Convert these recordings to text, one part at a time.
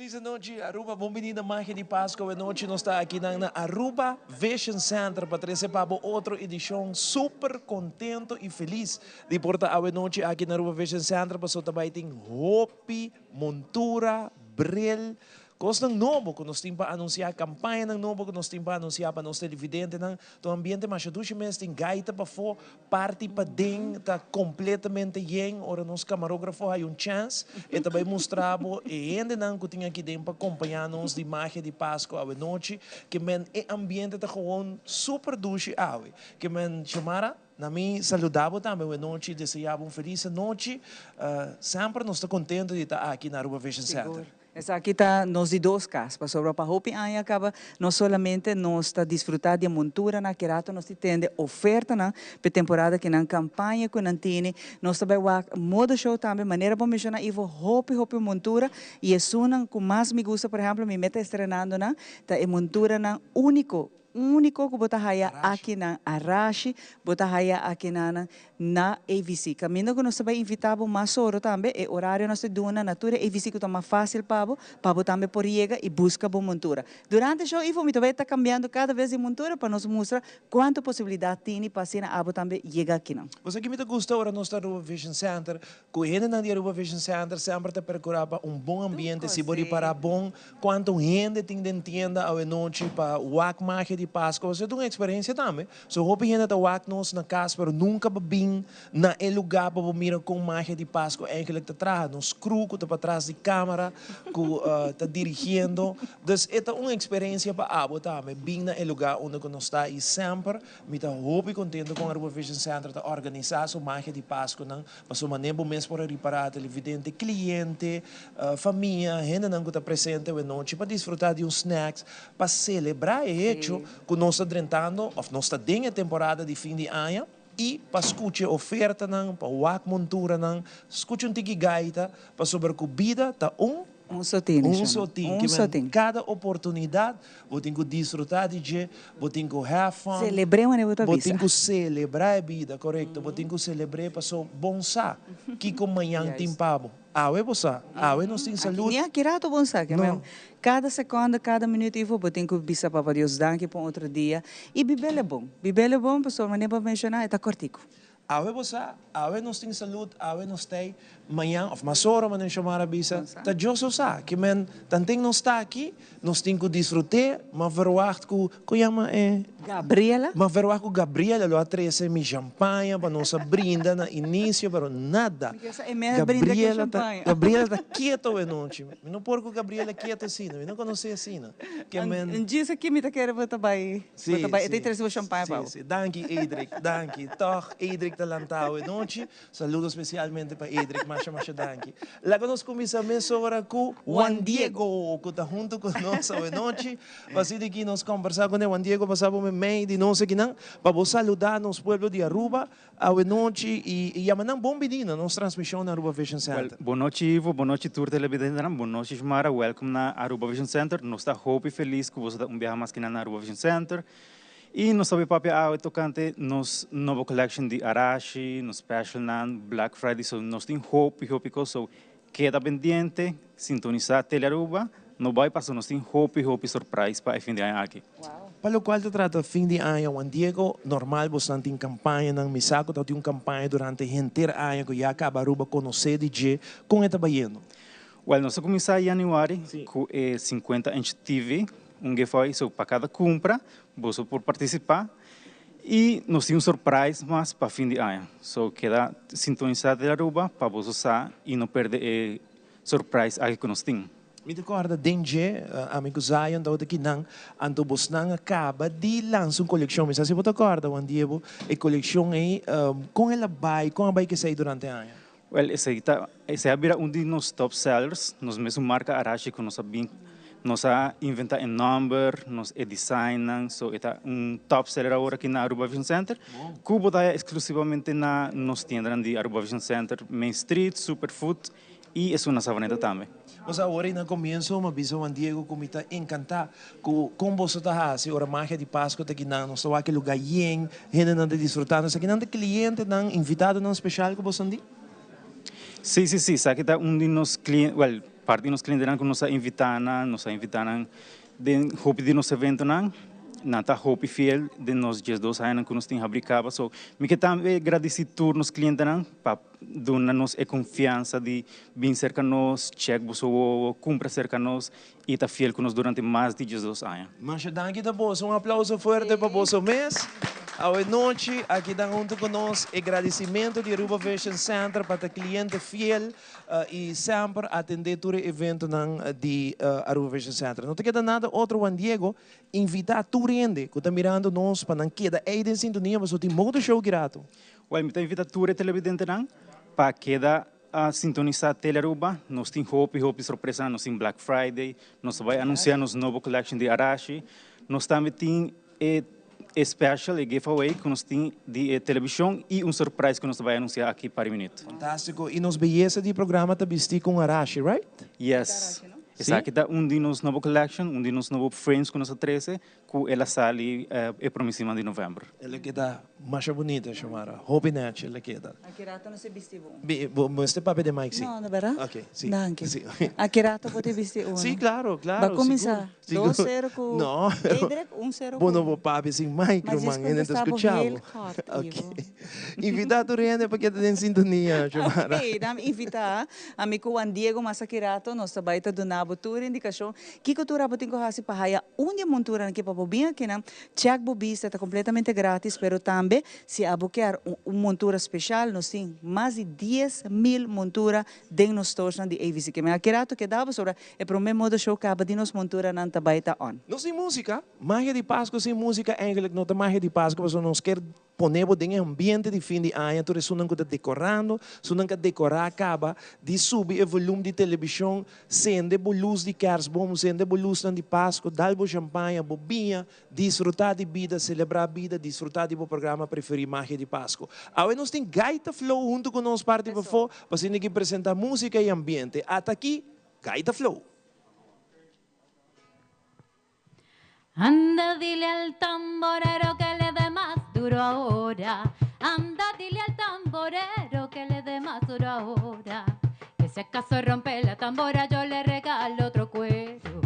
Feliz nochi, Aruba. Bon bini na Magia di Pasco. Anochi nos ta aki na Aruba Vision Center pa trece pa otro edicion, super contento y feliz di por ta anochi aki na Aruba Vision Center, paso tambe tin hopi, montura, bril, cos nobo cu nos tin pa anuncia, campaña nobo cu nos tin pa anuncia pa nos televidentenan. E ambiente mas dushi mes, tin gaita pafo, parti paden ta completamente yen. Ora nos camarografo haya un chance e tambe mustra bo e hendenan cu tin aki den pa acompaña nos di Magia di Pasco anochi, kiermen e ambiente ta gewoon super dushi awe. Kiermen, Xiomara, na mi saluda bo tambe anochi, desea un feliz nochi. Semper nos ta contento di ta aki na Aruba Vision Center. Esaki ta nos di dos cas, pasobra pa hopi aña caba, no solamente nos ta disfruta di montura na kerato, nos tin oferta na pe temporada cu nan campaña cu nan tin, nos tambe wak moda show tambe, manera bo menciona, Ivo, hopi hopi montura y esunnan cu mas mi gusta, por ehempel, mi mes ta estrenando nan, ta e montura nan unico unico cu bo ta haya aki na Arashi, bo ta haya aki na AVC. Caminda cu nos tambe invita bo mas oro tambe, e horario nos ta duna na tur AVC cu ta mas facil pa bo tambe por yega y busca bo montura. Durante e show, Ivo, mi tambe ta cambiando cada bes di montura pa nos mustra cuanto posibilidad tin pa asina abo tambe yega aki no. Bo cu mi ta gusta ora nos ta Aruba Vision Center, cu hende na Aruba Vision Center semper ta percura pa un bon ambiente, si bo para bon, cuanto hende tin den tienda anochi pa wak Magia di Pasco, esey ta un experiencia tambe. So hopi hende ta wak nos na cas, pero nunca a bin na e lugar pa mira con Magia di Pasco eigenlijk ta traha. Nos crew cu ta patras di camera, cu ta dirigiendo. Dus e ta un experiencia pa abo tambe, bin na e lugar unda cu nos ta y semper mi ta hopi contento cu Aruba Vision Center ta organisa su Magia di Pasco nan, paso manera bo mes por ripara, televidente, cliente, famia, hendenan cu ta presente anochi pa disfruta di un snacks, pa celebra e hecho cu nos ta drentando, of nos ta den temporada di fin di aña, y pa scucha ofertanan, pa wak monturanan, scucha un tiki gaita, pasobra cu bida ta un Un so tin. Un so tin. Un so tin. Cada oportunidad, bo tin cu disfruta di dje, bo tin cu have fun. Celebra wanneer bo Bo tin cu celebra e bida, correcto. Bo tin cu celebra paso bon sa. Kico mañan tin pa bo. Awe bo sa, awe nos tin salud. Ni aki rato bon sa, que No. Cada seconde, cada minuut, Ivo, bo tin cu bisa Papa Dios danki pa otro dia. Y bib'e bon. Bib'e bon, pasobra manera bo menciona, ta cortico. Awe bo sa, awe nos tin salud, awe nos tin mañan, of mas ora manera Xiomara bisa, ta Dios sa, kiermen, tanten nos ta aki, nos tin cu disfruta, m'a verwacht cu, con yama e? Gabriela. M'a verwacht cu Gabriela lo a trece mi champaña pa nos brinda na inicio, pero nada. Gabriela ta, Gabriela ta keto anochi. Mi no por cu Gabriela keto asina, mi no conoce asina. Kiermen, Diz aki mi ta kier bo ta bay, bo ta bay, e trece champaña pa. Si. Danki, Edric, danki. Toch, Edric ta lantao anochi. Saludo specialmente pa Edric, masha masha danki. Laga nos cuminsa ora cu Juan Diego, cu ta hunto cu nos anochi. Asina cu nos combersa cu Juan Diego, pasa pa mei di nos aki nan, pa saluda nos pueblo di Aruba, anochi y yama nan bon bini na nos transmision na Aruba Vision Center. Well, bon nochi, Ivo, bon nochi, tur televidente. Bon nochi, Xiomara. Welcome na Aruba Vision Center. Nos ta hopi feliz cu bo ta un biaha mas aki na Aruba Vision Center. Y nos ta papia awe tocante nos nobo collection di Arashi, nos special nan Black Friday, so nos tin hopi hopi cos, so keda pendiente, sintonisa Tele Aruba, no bay paso nos tin hopi hopi surprise pa fin di aña aki. Pa loke ta trata fin di aña, Juan Diego, normal bo tin campaña nan mi sa cu tin un campaña durante henter aña cu ya caba Aruba conoce di dje, con e ta bayendo? Well, nos a cuminsa januari cu e 50 inch TV, un giveaway, so pa cada compra, bo por participa. Y nos tin un surprise mas pa fin di aña. So keda sintonisa di Aruba pa bo sa y no perde e surprise aki cu nos tin. Mi ta corda den dje, amigo Zion, dat aki nan, anto bosnan a caba di lansa un coleccion. Mi sa si bo ta corda, Juan Diego, e coleccion ey, con el a bay, con a bay cu esey durante aña? Well, esey a bira un di nos top sellers, nos mes marca Arashi cu nos a bin, nos a inventa e number, nos e design, so ta un top seller awor aki na Aruba Vision Center. Cu bo ta exclusivamente na nos tienda di Aruba Vision Center, Main Street, Superfood y esun na Savaneta tambe. Pues awor na comienso, m'a bisa Juan Diego cu mi ta encanta cu con bo ta haci ora Magia di Pasco ta aki nan, nos ta wak lugar yen, hende nan ta disfrutando. Esaki nan ta cliente nan, invitado nan special cu bo di? Si, esaki ta un di nos cliente, well, Parti di nos clientenan cu nos a invita nan, nos a invita nan den hopi di nos eventonan, nan ta hopi fiel den nos 12 añanan cu nos tin habri caba. So, mi ke tambe gradici tur nos clientenan pa duna nos e confiansa di bin cerca nos, check boso wowo, cumpra cerca nos y ta fiel cu nos durante mas di 12 aña. Masha danki ta boso. Un aplauso fuerte pa boso mes. Awe nochi, aki dan hunto cu nos e gradicimento di Aruba Vision Center pa ta cliente fiel y semper atende tur e eventonan di Aruba Vision Center. No ta keda nada otro, Juan Diego, invita tur hende cu ta mirando nos pa nan keda ey den sintonia pasobra tin motor show ki rato. Well, mi ta invita tur e televidentenan pa keda sintonisa Tele Aruba. Nos tin hopi hopi sorpresanan. Nos tin Black Friday, nos ta bay anuncia nos nobo collection di Arashi. Nos tambe tin e special, e giveaway cu nos tin di e television y un surprise cu nos ta bay anuncia aki par minuut. Fantastico. Y nos beyesa di programa ta bisti cu un Arashi, right? Yes. Esaki ta un di nos nobo collection, un di nos nobo frames cu nos a trece cu el a sali e prome siman di november. El a keda masha bunita, Xiomara. Hopi nechi el a keda. Aki rato no se bisti bo. Bo mester papia den mic, si. No, no berdad? Ok, si. Danki. Aki rato bo ta bisti uno. Si, claro, claro. Ba cuminsa. 2-0 cu Edric, 1-0 cu. Bo no por papia sin mic, ruman. Hende ta scucha bo. Ok. Invita tur hende pa keda den sintonia, Xiomara. Ok, dam invita ami cu Juan Diego mas aki rato nos ta bay ta duna bo tur indicacion kico tur abo tin cu haci pa haya un di e monturanan aki pa bo bin akinan. Check bo bista, ta completamente gratis, pero tambe si abo kier un montura special nos tin mas di 10,000 montura den nos storesnan di AVC. Ke men aki rato keda pasobra e prome moda show caba di nos monturanan ta bay ta on. Nos tin musica, magia di Pasco sin musica eigenlijk no ta magia di Pasco pasobra nos kier pone bo den e ambiente di fin di aña, tur esunnan ku ta dekorando, esunnan ku a dekorá kaba di subi e volum di telebishon, sende bo lus di kèrsboom, sende bo lusnan di Pasko, dal bo shampaña, bo biña, disfrutá di bida, selebrá bida, disfrutá di bo programa preferí Magia di Pasko. Awe nos tin Gaita Flow huntu ku nos parti pafó pa asina ki presentá músika i ambiente. Ata aki, Gaita Flow! Anda, dile al tamborero que le dé más duro ahora. Anda, dile al tamborero que le dé más duro ahora. Que si acaso rompe la tambora, yo le regalo otro cuero.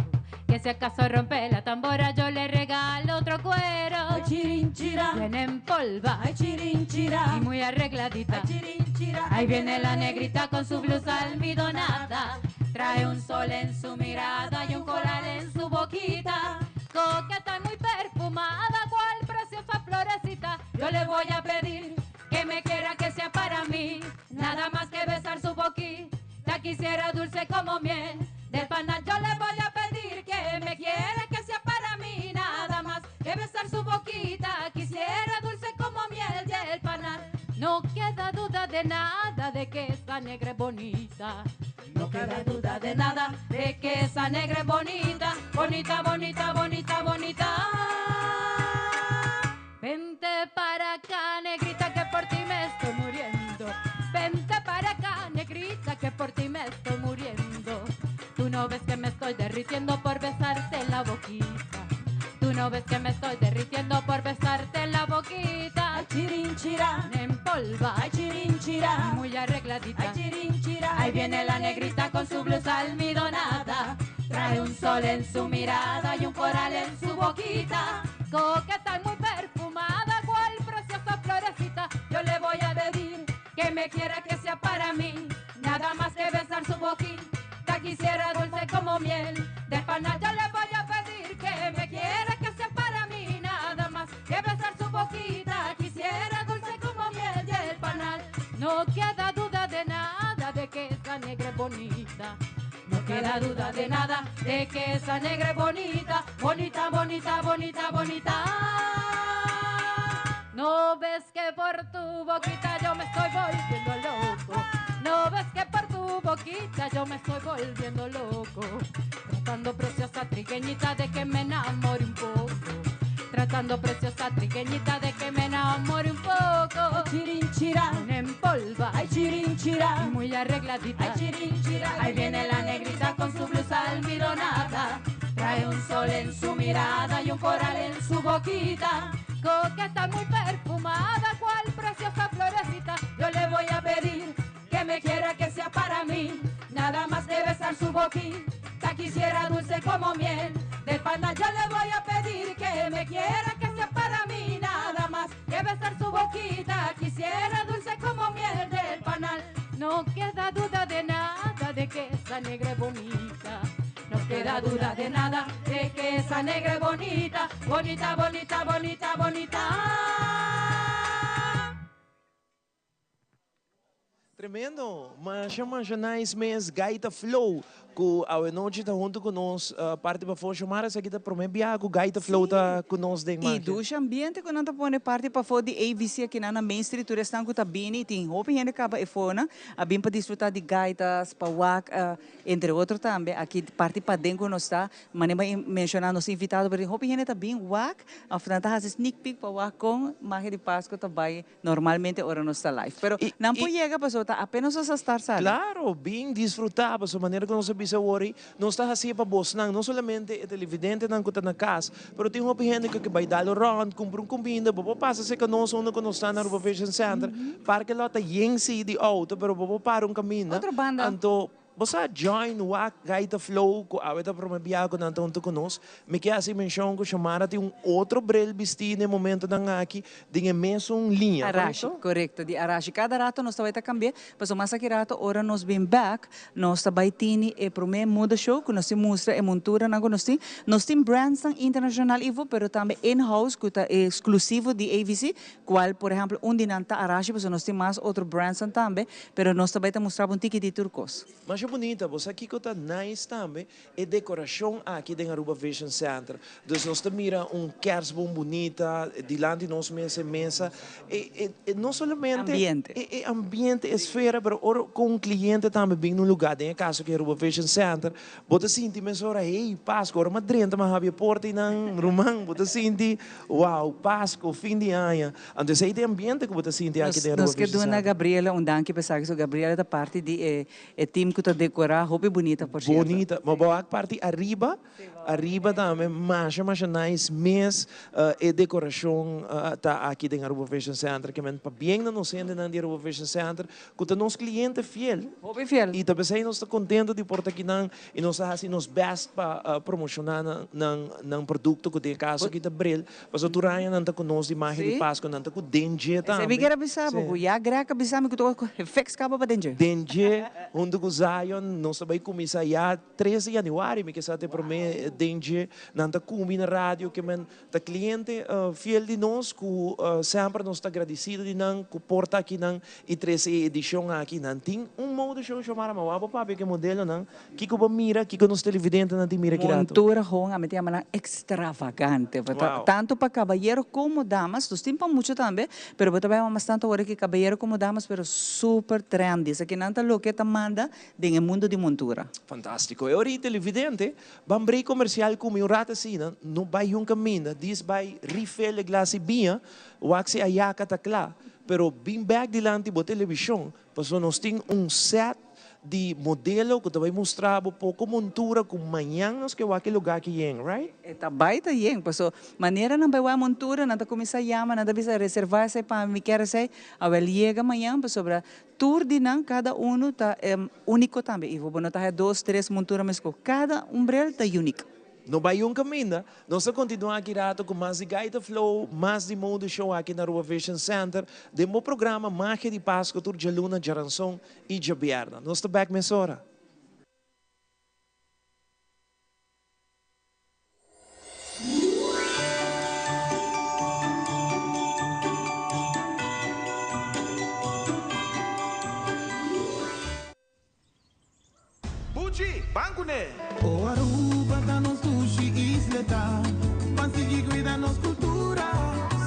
Que si acaso rompe la tambora, yo le regalo otro cuero. Ay, chirinchira. Viene en polva. Ay, chirinchira. Y muy arregladita. Ay, chirinchira. Ahí viene la negrita con su blusa almidonada. Trae un sol en su mirada y un coral en su boquita. Coqueta y muy perfumada, cual preciosa florecita. Yo le voy a pedir que me quiera que sea para mí. Nada más que besar su boquita, quisiera dulce como miel. Del panal yo le voy a pedir que me quiera que sea para mí. Nada más que besar su boquita, quisiera dulce como miel del panal. No queda duda de nada de que esa negra es bonita. No queda duda de nada de que esa negra es bonita, bonita, bonita, bonita, bonita. Vente para acá, negrita, que por ti me estoy muriendo. Vente para acá, negrita, que por ti me estoy muriendo. Tú no ves que me estoy derritiendo por besarte la boquita. Tú no ves que me estoy derritiendo por besarte la boquita. Ay, chirinchira. En polva. Ay, chirinchira. Muy arregladita. Ay, chirinchira. Ahí viene la negrita con su blusa almidonada. Trae un sol en su mirada y un coral en su boquita. Coqueta y muy perfumada, cual preciosa florecita. Yo le voy a pedir que me quiera que sea para mí. Nada más que besar su boquita, quisiera dulce como miel. De panal yo le voy a pedir que me quiera que sea para mí. Nada más que besar su boquita, quisiera dulce como miel del panal. No queda duda de nada de que esa negra es bonita. No queda duda de nada de que esa negra es bonita, bonita, bonita, bonita, bonita. No ves que por tu boquita yo me estoy volviendo loco. No ves que por tu boquita yo me estoy volviendo loco. Tratando preciosa trigueñita de que me enamore un poco. Tratando preciosa trigueñita de que me enamore un poco. Ay, chirinchira. En polva. Ay, chirinchira. Muy arregladita. Ay, chirinchira. Ahí viene la negrita con su blusa almidonada. Trae un sol en su mirada y un coral en su boquita. Coqueta muy perfumada, cual preciosa florecita. Yo le voy a pedir que me quiera que sea para mí. Nada más que besar su boquita. tenga duda de nada, de que esa negra es bonita, bonita, bonita, bonita, bonita. Tremendo, masha masha nice mes Gaita Flow ku awe nochi ta hunto ku nos parti pafó. Xiomara, esaki ta prome biaha ku Gaita Flow ta ku nos den I magia. dushi ambiente ku nan ta pone parti pafó di ABC akinan na Main Street tur esnan ku ta bini i tin hopi hende kaba e fonan a bin pa disfruta di gaitas, pa wak, entre otro tambe aki parti paden ku nos ta Manera bo a menciona nos invitado, pero tin hopi hende ta bin wak of nan ta haci sneak peek pa wak con Magia di Pasco ta bay normalmente ora nos ta live. Pero nan por yega pasobra ta apenas nos a start sali. Claro, bin disfruta pasobra manera cu nos a bisa awor ei, nos ta haci'e pa bosnan, no solamente e televidentenan cu ta na cas, pero tin hopi hende cu ke bay dal un rond, cumpra un cuminda, bo por pasa cerca nos unda cu nos ta na Aruba Vision Center, parke lo ta yen si di auto, pero bo por para un caminda, Otro banda. anto Bo sa join wak Gaita Flow ku awe ta prome bia ku nan ta huntu ku nos. Mi ke hasi menshon ku Xiomara tin un otro bril bistí na e momentonan aki den e mesun liña, Arashi, korekto? korekto, di Arashi. Kada rato nos ta bai ta kambi'é, pasobra mas aki rato ora nos bin bèk nos ta bai tini e prome moda show ku nos tin mustra e monturanan ku nos tin. Nos tin brandsnan internashonal Ivo, pero tambe in-house ku ta eksklusivo di AVC, kual por ehèmpel un di nan ta Arashi, pasobra nos tin mas otro brandsnan tambe. Pero nos ta bai ta mustra bo un tiki di tur kos. Masha bunita, bo sa kiko ta nice tambe? E decoracion aki den Aruba Vision Center. Dus nos ta mira un kerstboom bunita dilanti nos mesa e mesa. E e e no solamente Ambiente. e e ambiente, e esfera, pero ora cu un cliente tambe bin na un lugar, den e caso aki Aruba Vision Center, bo ta sinti mesora, hey, Pasco, ora mi a drenta mi a habri e porta eynan, ruman, bo ta sinti, wow, Pasco, fin di aña. Anto esei ta e ambiente ku bo ta sinti aki den Aruba Nos ke Vision duna Center. Gabriela un danki pa esaki, so Gabriela ta parti di e e team ku ta dekorá hopi bunita por sierto. Bonita, ma bo wak parti ariba, ariba tambe masha masha nice mes e dekorashon ta aki den Aruba Vision Center. Ke men pabien na nos hendenan di Aruba Vision Center ku ta nos kliente fiel. Hopi fiel. I ta p'esei nos ta kontento di por ta akinan i nos ta hasi nos best pa promoshoná nan nan produkto ku den e kaso aki ta bril. Pasobra tur aña nan ta ku nos di magia di Pasco, nan ta ku Denje Esei tambe. mi kier a bisa bo, ku ya Greg a bisa mi ku tur fix kaba pa Denje. Denje huntu ku Zion, nos ta bai kuminsá ya tres di januari, mi ke sa ta e promé Denje. Nan ta kumbi na radio ke men ta kliente fiel di nos ku semper nos ta agradesido di nan ku por ta akinan i trese e edishon aki. Nan tin un mode show Xiomara, ma wou bo papia ku e modelonan. Kiko bo mira? Kiko nos televidentenan tin mira ki rato? Montura hoon a mi ta yama nan extravagante. Bo ta Wow. tanto pa cabayero como damas, nos tin pa mucho tambe, pero bo ta bay mas tanto awor aki cabayero como damas, pero super trendy. Esaki nan ta loke ta manda den e mundo di montura. Fantastico. E ora y televidente, ban break comercial cu mi un rato asina, no bay yun caminda, dis bay refill e glas y biña, wak si ayaca ta cla, pero bin bek dilanti bo television, Pasobra nos tin un set di modelo ku ta bai mustra bo poko montura ku mañan nos ke wak e lugá aki yen, right? E ta bai ta yen, paso manera nan bai wak montura nan ta kuminsá yama, nan ta bisa reservá esei pa mi, mi kier esei, awel yega mañan pasobra tur di nan kada unu ta úniko tambe, Ivo, bo no ta haya dos, tres montura meskos, kada umbrel ta unique. No bai un caminda. Nos ta continua aki rato cu mas di Gaita Flow, mas di Mode Show aki na Aruba Vision Center, den bo programa Magia di Pasco tur djaluna, djaranson y djabierna. Nos ta back mesora. Buchi, ban kuné! O Aruba ta nos dushi isleta, ban sigui cuida nos cultura,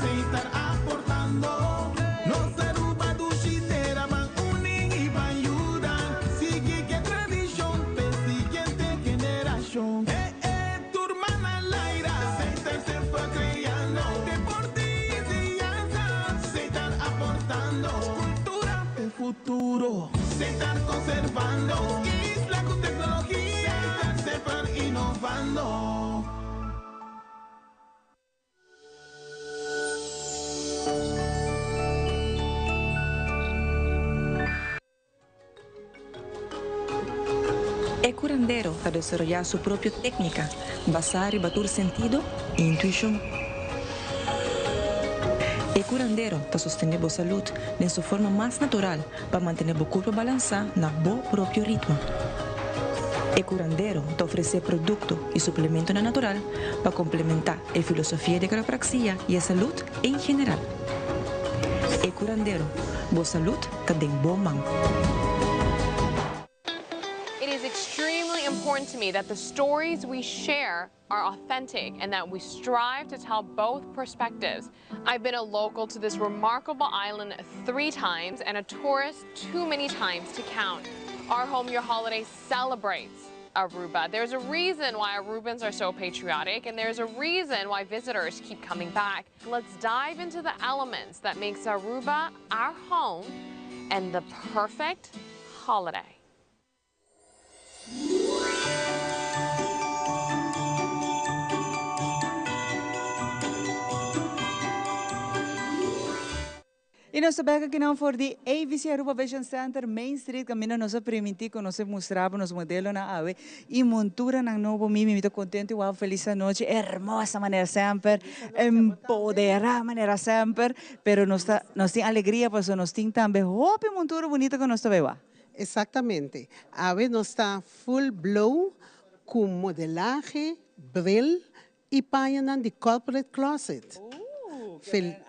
Setar aportando. Nos Aruba dushi tera, ban uni y ban yuda, sigui ke tradicion p'e siguiente generacion. E e tur man al aire, Setar semper creando, deporte y enseñanza, Setar aportando, cultura p'e futuro. Setar conservando isla cu tecnologia. Setar semper innovando. E curandero ta desaroyá su propio técnica basá riba tur sentido i intuishon. E curandero ta sostené bo salud den su forma mas natural pa mantené bo kurpa balansá na bo propio ritmo. E curandero ta ofrece producto y suplementonan natural pa complementa e filosofia di quiropraxia y e salud en general. E curandero, bo salud ta den bo man. It is extremely important to me that the stories we share are authentic and that we strive to tell both perspectives. I've been a local to this remarkable island three times and a tourist too many times to count. Our Home Your Holiday celebrates Aruba. There's a reason why Arubans are so patriotic and there's a reason why visitors keep coming back. Let's dive into the elements that makes Aruba our home and the perfect holiday. Y nos ta bek akinan for di ABC Aruba Vision Center, Main Street, caminda nos a priminti cu nos a mustra bo nos modelonan awe y monturanan nobo. Mimi, mi ta contento y wou feliz anochi. Hermosa manera semper, empodera manera semper, pero nos ta, nos tin alegria pasobra nos tin tambe hopi montura bunita cu nos ta bay wak. Exactamente. Awe nos ta full blow cu modelahe, bril y pañanan di corporate closet. Ooh,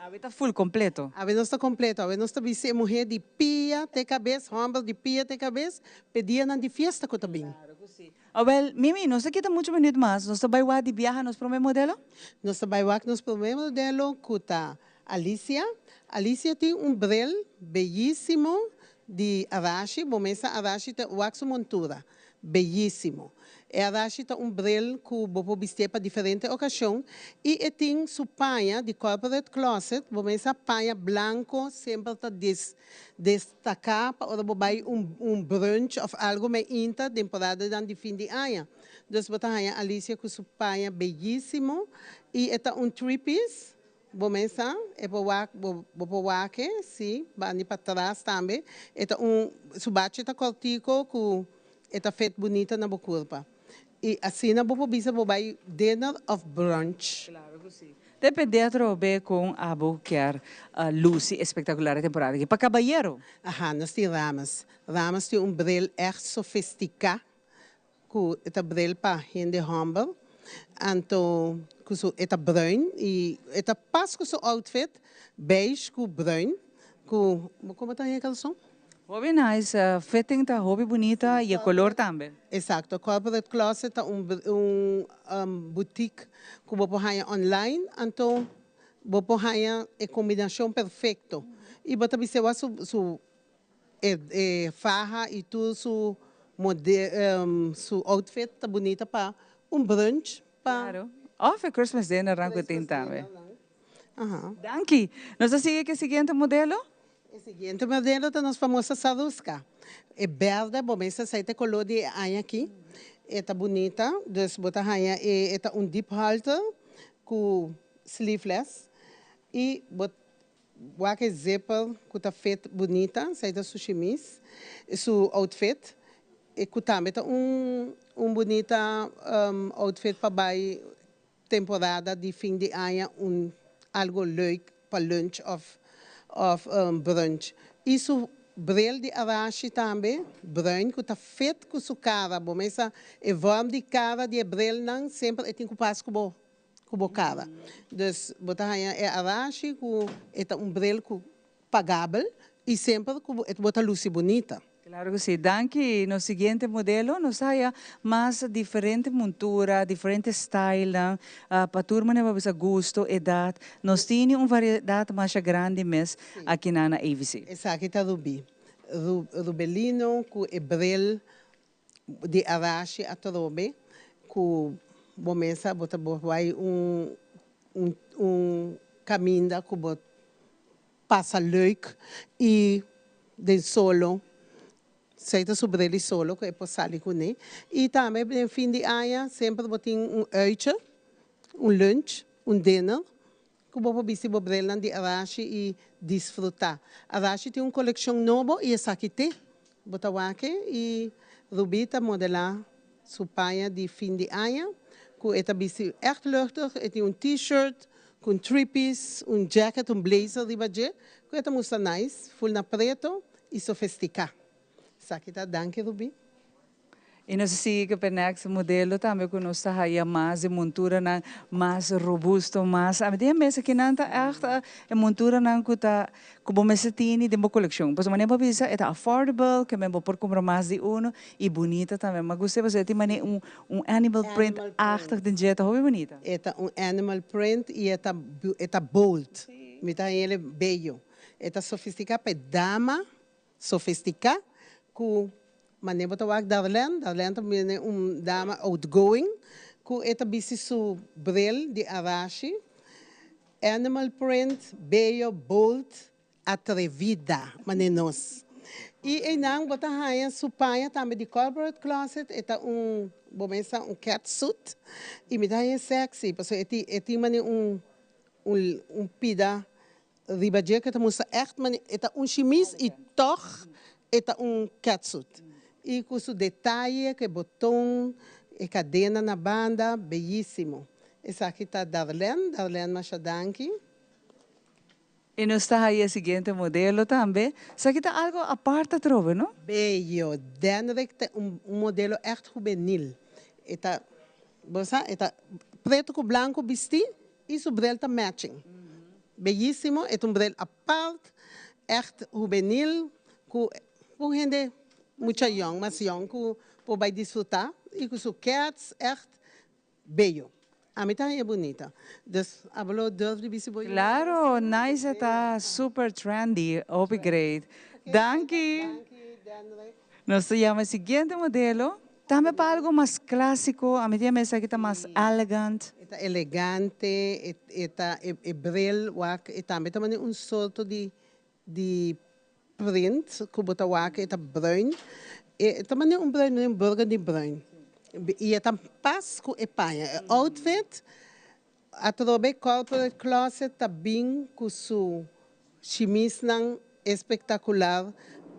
awe ta full completo. Awe nos ta completo. Awe nos ta bisti e muher di pia te cabes, homber di pia te cabes, p'e dianan di fiesta cu ta bin. Claro cu si. Awel, Mimi, nos ta kita mucho minuut mas. Nos ta bay wak di biaha nos prome modelo? Nos ta bay wak nos prome modelo cu ta Alicia. Alicia tin un bril beyisimo di Arashi. Bo mesa Arashi ta wak su montura. Beyisimo. E Arashi ta un bril ku bo por bistié pa diferente okashon i e tin su paña di corporate closet. Bo mesa paña blanko semper ta destaká pa ora bo bai un un brunch òf algu meinta temporadanan di fin di aña. Dus bo ta haña Alicia ku su paña beyisimo i e ta un three piece. Bo mesa, e por wak, bo bo por wak e, si, bandi patras tambe. E ta un, su bachi ta kòrtico ku e ta fit bunita na bo kurpa. I asina bo por bisa bo bai dinner òf brunch. Claro ku si. Depende atrobe kon abo kier lusi espektakular e temporada aki. Pa kabayero. Aha, nos tin Rames. Rames tin un bril ègt sofistiká Ku e ta bril pa hende hòmber, anto ku su e ta bruin i e ta pas ku su outfit beige ku bruin ku bo komo ta haña e kalson? Hopi nice, fitting ta hopi bunita i e kolor tambe. Exacto, Corporate Closet ta un un boutique ku bo por haña online, anto bo por haña e kombinashon perfekto i bo ta bisa wak su su E e faha y tur su mode su outfit ta bunita pa un brunch pa. Claro. Of e Christmas dinner nan cu tin tambe. Aha. Danki. Nos ta sigui cu e siguiente modelo. E siguiente modelo ta nos famosa Saruska. E berde bo mester sa e ta e color di e aña aki. E ta bunita, dus bo ta haña e e ta un deep halter cu sleeveless y bo Wak e zipper ku ta fit bunita, esei ta su shimis, su outfit, e ku tambe ta un un bunita outfit pa bai temporada di fin di aña un algo leuk pa lunch of of brunch. I su bril di Arashi tambe bruin ku ta fit ku su kara, bo mesa e vorm di kara di e brilnan semper e tin ku pas ku bo. ku bo kara. Dus bo ta haña e arashi ku e ta un bril ku pagabel i semper ku bo ta lusi bunita. Claro ku si. Danki. Nos siguiente modelo nos ta haya mas diferente montura, diferente stylenan pa tur manera bo bisa gusto, edad. Nos tini un variedad masha grandi mes akinan na AVC. Esaki ta Rubí. Rubelino ku e bril di arashi atrobe ku bo mesa bo ta bo bai un un un kaminda ku bo pasa leuk i den solo esei ta su bril di solo ku e por sali kuné i tambe den fin di aña semper bo tin un uitje un lunch un dinner ku bo por bisti bo brilnan di Arashi i disfrutá. Arashi tin un kolekshon nobo i esaki te. Bo ta wak e i Ruby ta modelá su paña di fin di aña ku e ta bisti ègt luchtig. E tin un T-shirt ku un three piece, un jacket, un blazer riba dje ku e ta mustra nice, ful na preto i sofistiká. Esaki ta danki Ruby. Y nos a sigui cu e next modelo tambe cu nos ta haya mas di monturanan mas robusto, mas ami tin e mesa kinan ta echt e monturanan cu ta cu bo mester tini den bo coleccion. Pasobra manera bo a bisa e ta affordable, ke men bo por cumpra mas di uno y bunita tambe. Mi a gusta pasobra e tin manera un un animal print achtig den dje, ta hopi bunita. E ta un animal print y e ta e ta bold. Mi ta haña el bello. E ta sofistica pa e dama Sofisticá ku manera bo ta wak Darlene, Darlene ta bini un dama outgoing ku e ta bisti su bril di Arashi, animal print, beyo, bold, atrevida manera nos. I einan bo ta haña su paña tambe di corporate closet, e ta un bo mester un cat suit i mi ta haña sexy pasobra e tin e tin manera un un pida Riba dje ke ta mustra ègt mane e ta un shimis i tòg e ta un catsuit. I ku su detaye, ku e boton, e kadena na banda, beyísimo. Esaki ta Darlene, Darlene masha danki. I nos ta haya e siguiente modelo tambe. Esaki ta algo apart atrobe, no? Bello. Denrick ta un modelo ègt hubenil. E ta, bo sa, e ta pretu ku blanku bistí I su bril ta matching. Beyísimo, e ta un bril apart, ègt hubenil, ku un hende mucha yòn, mas yòn ku por bai disfrutá i ku su kèts, ègt beyo. Ami ta haña bunita. Dus abo lo durf di bisti bo yu? Claro, nice e ta super trendy, hopi great. Danki. Danki, Denrick. Nos ta yama e siguiente modelo. Tambe pa algo mas clasico, a mi tin a mesa aki ta mas elegant. E ta elegante, e ta e bril wak, e tambe ta mane un sorto di di print cu bo ta wak, e ta bruin. E ta mane un bruin, un burgundy bruin. Y e ta pas cu e paña. E outfit Atrobe Corporate Closet ta bin ku su shimisnan espektakular,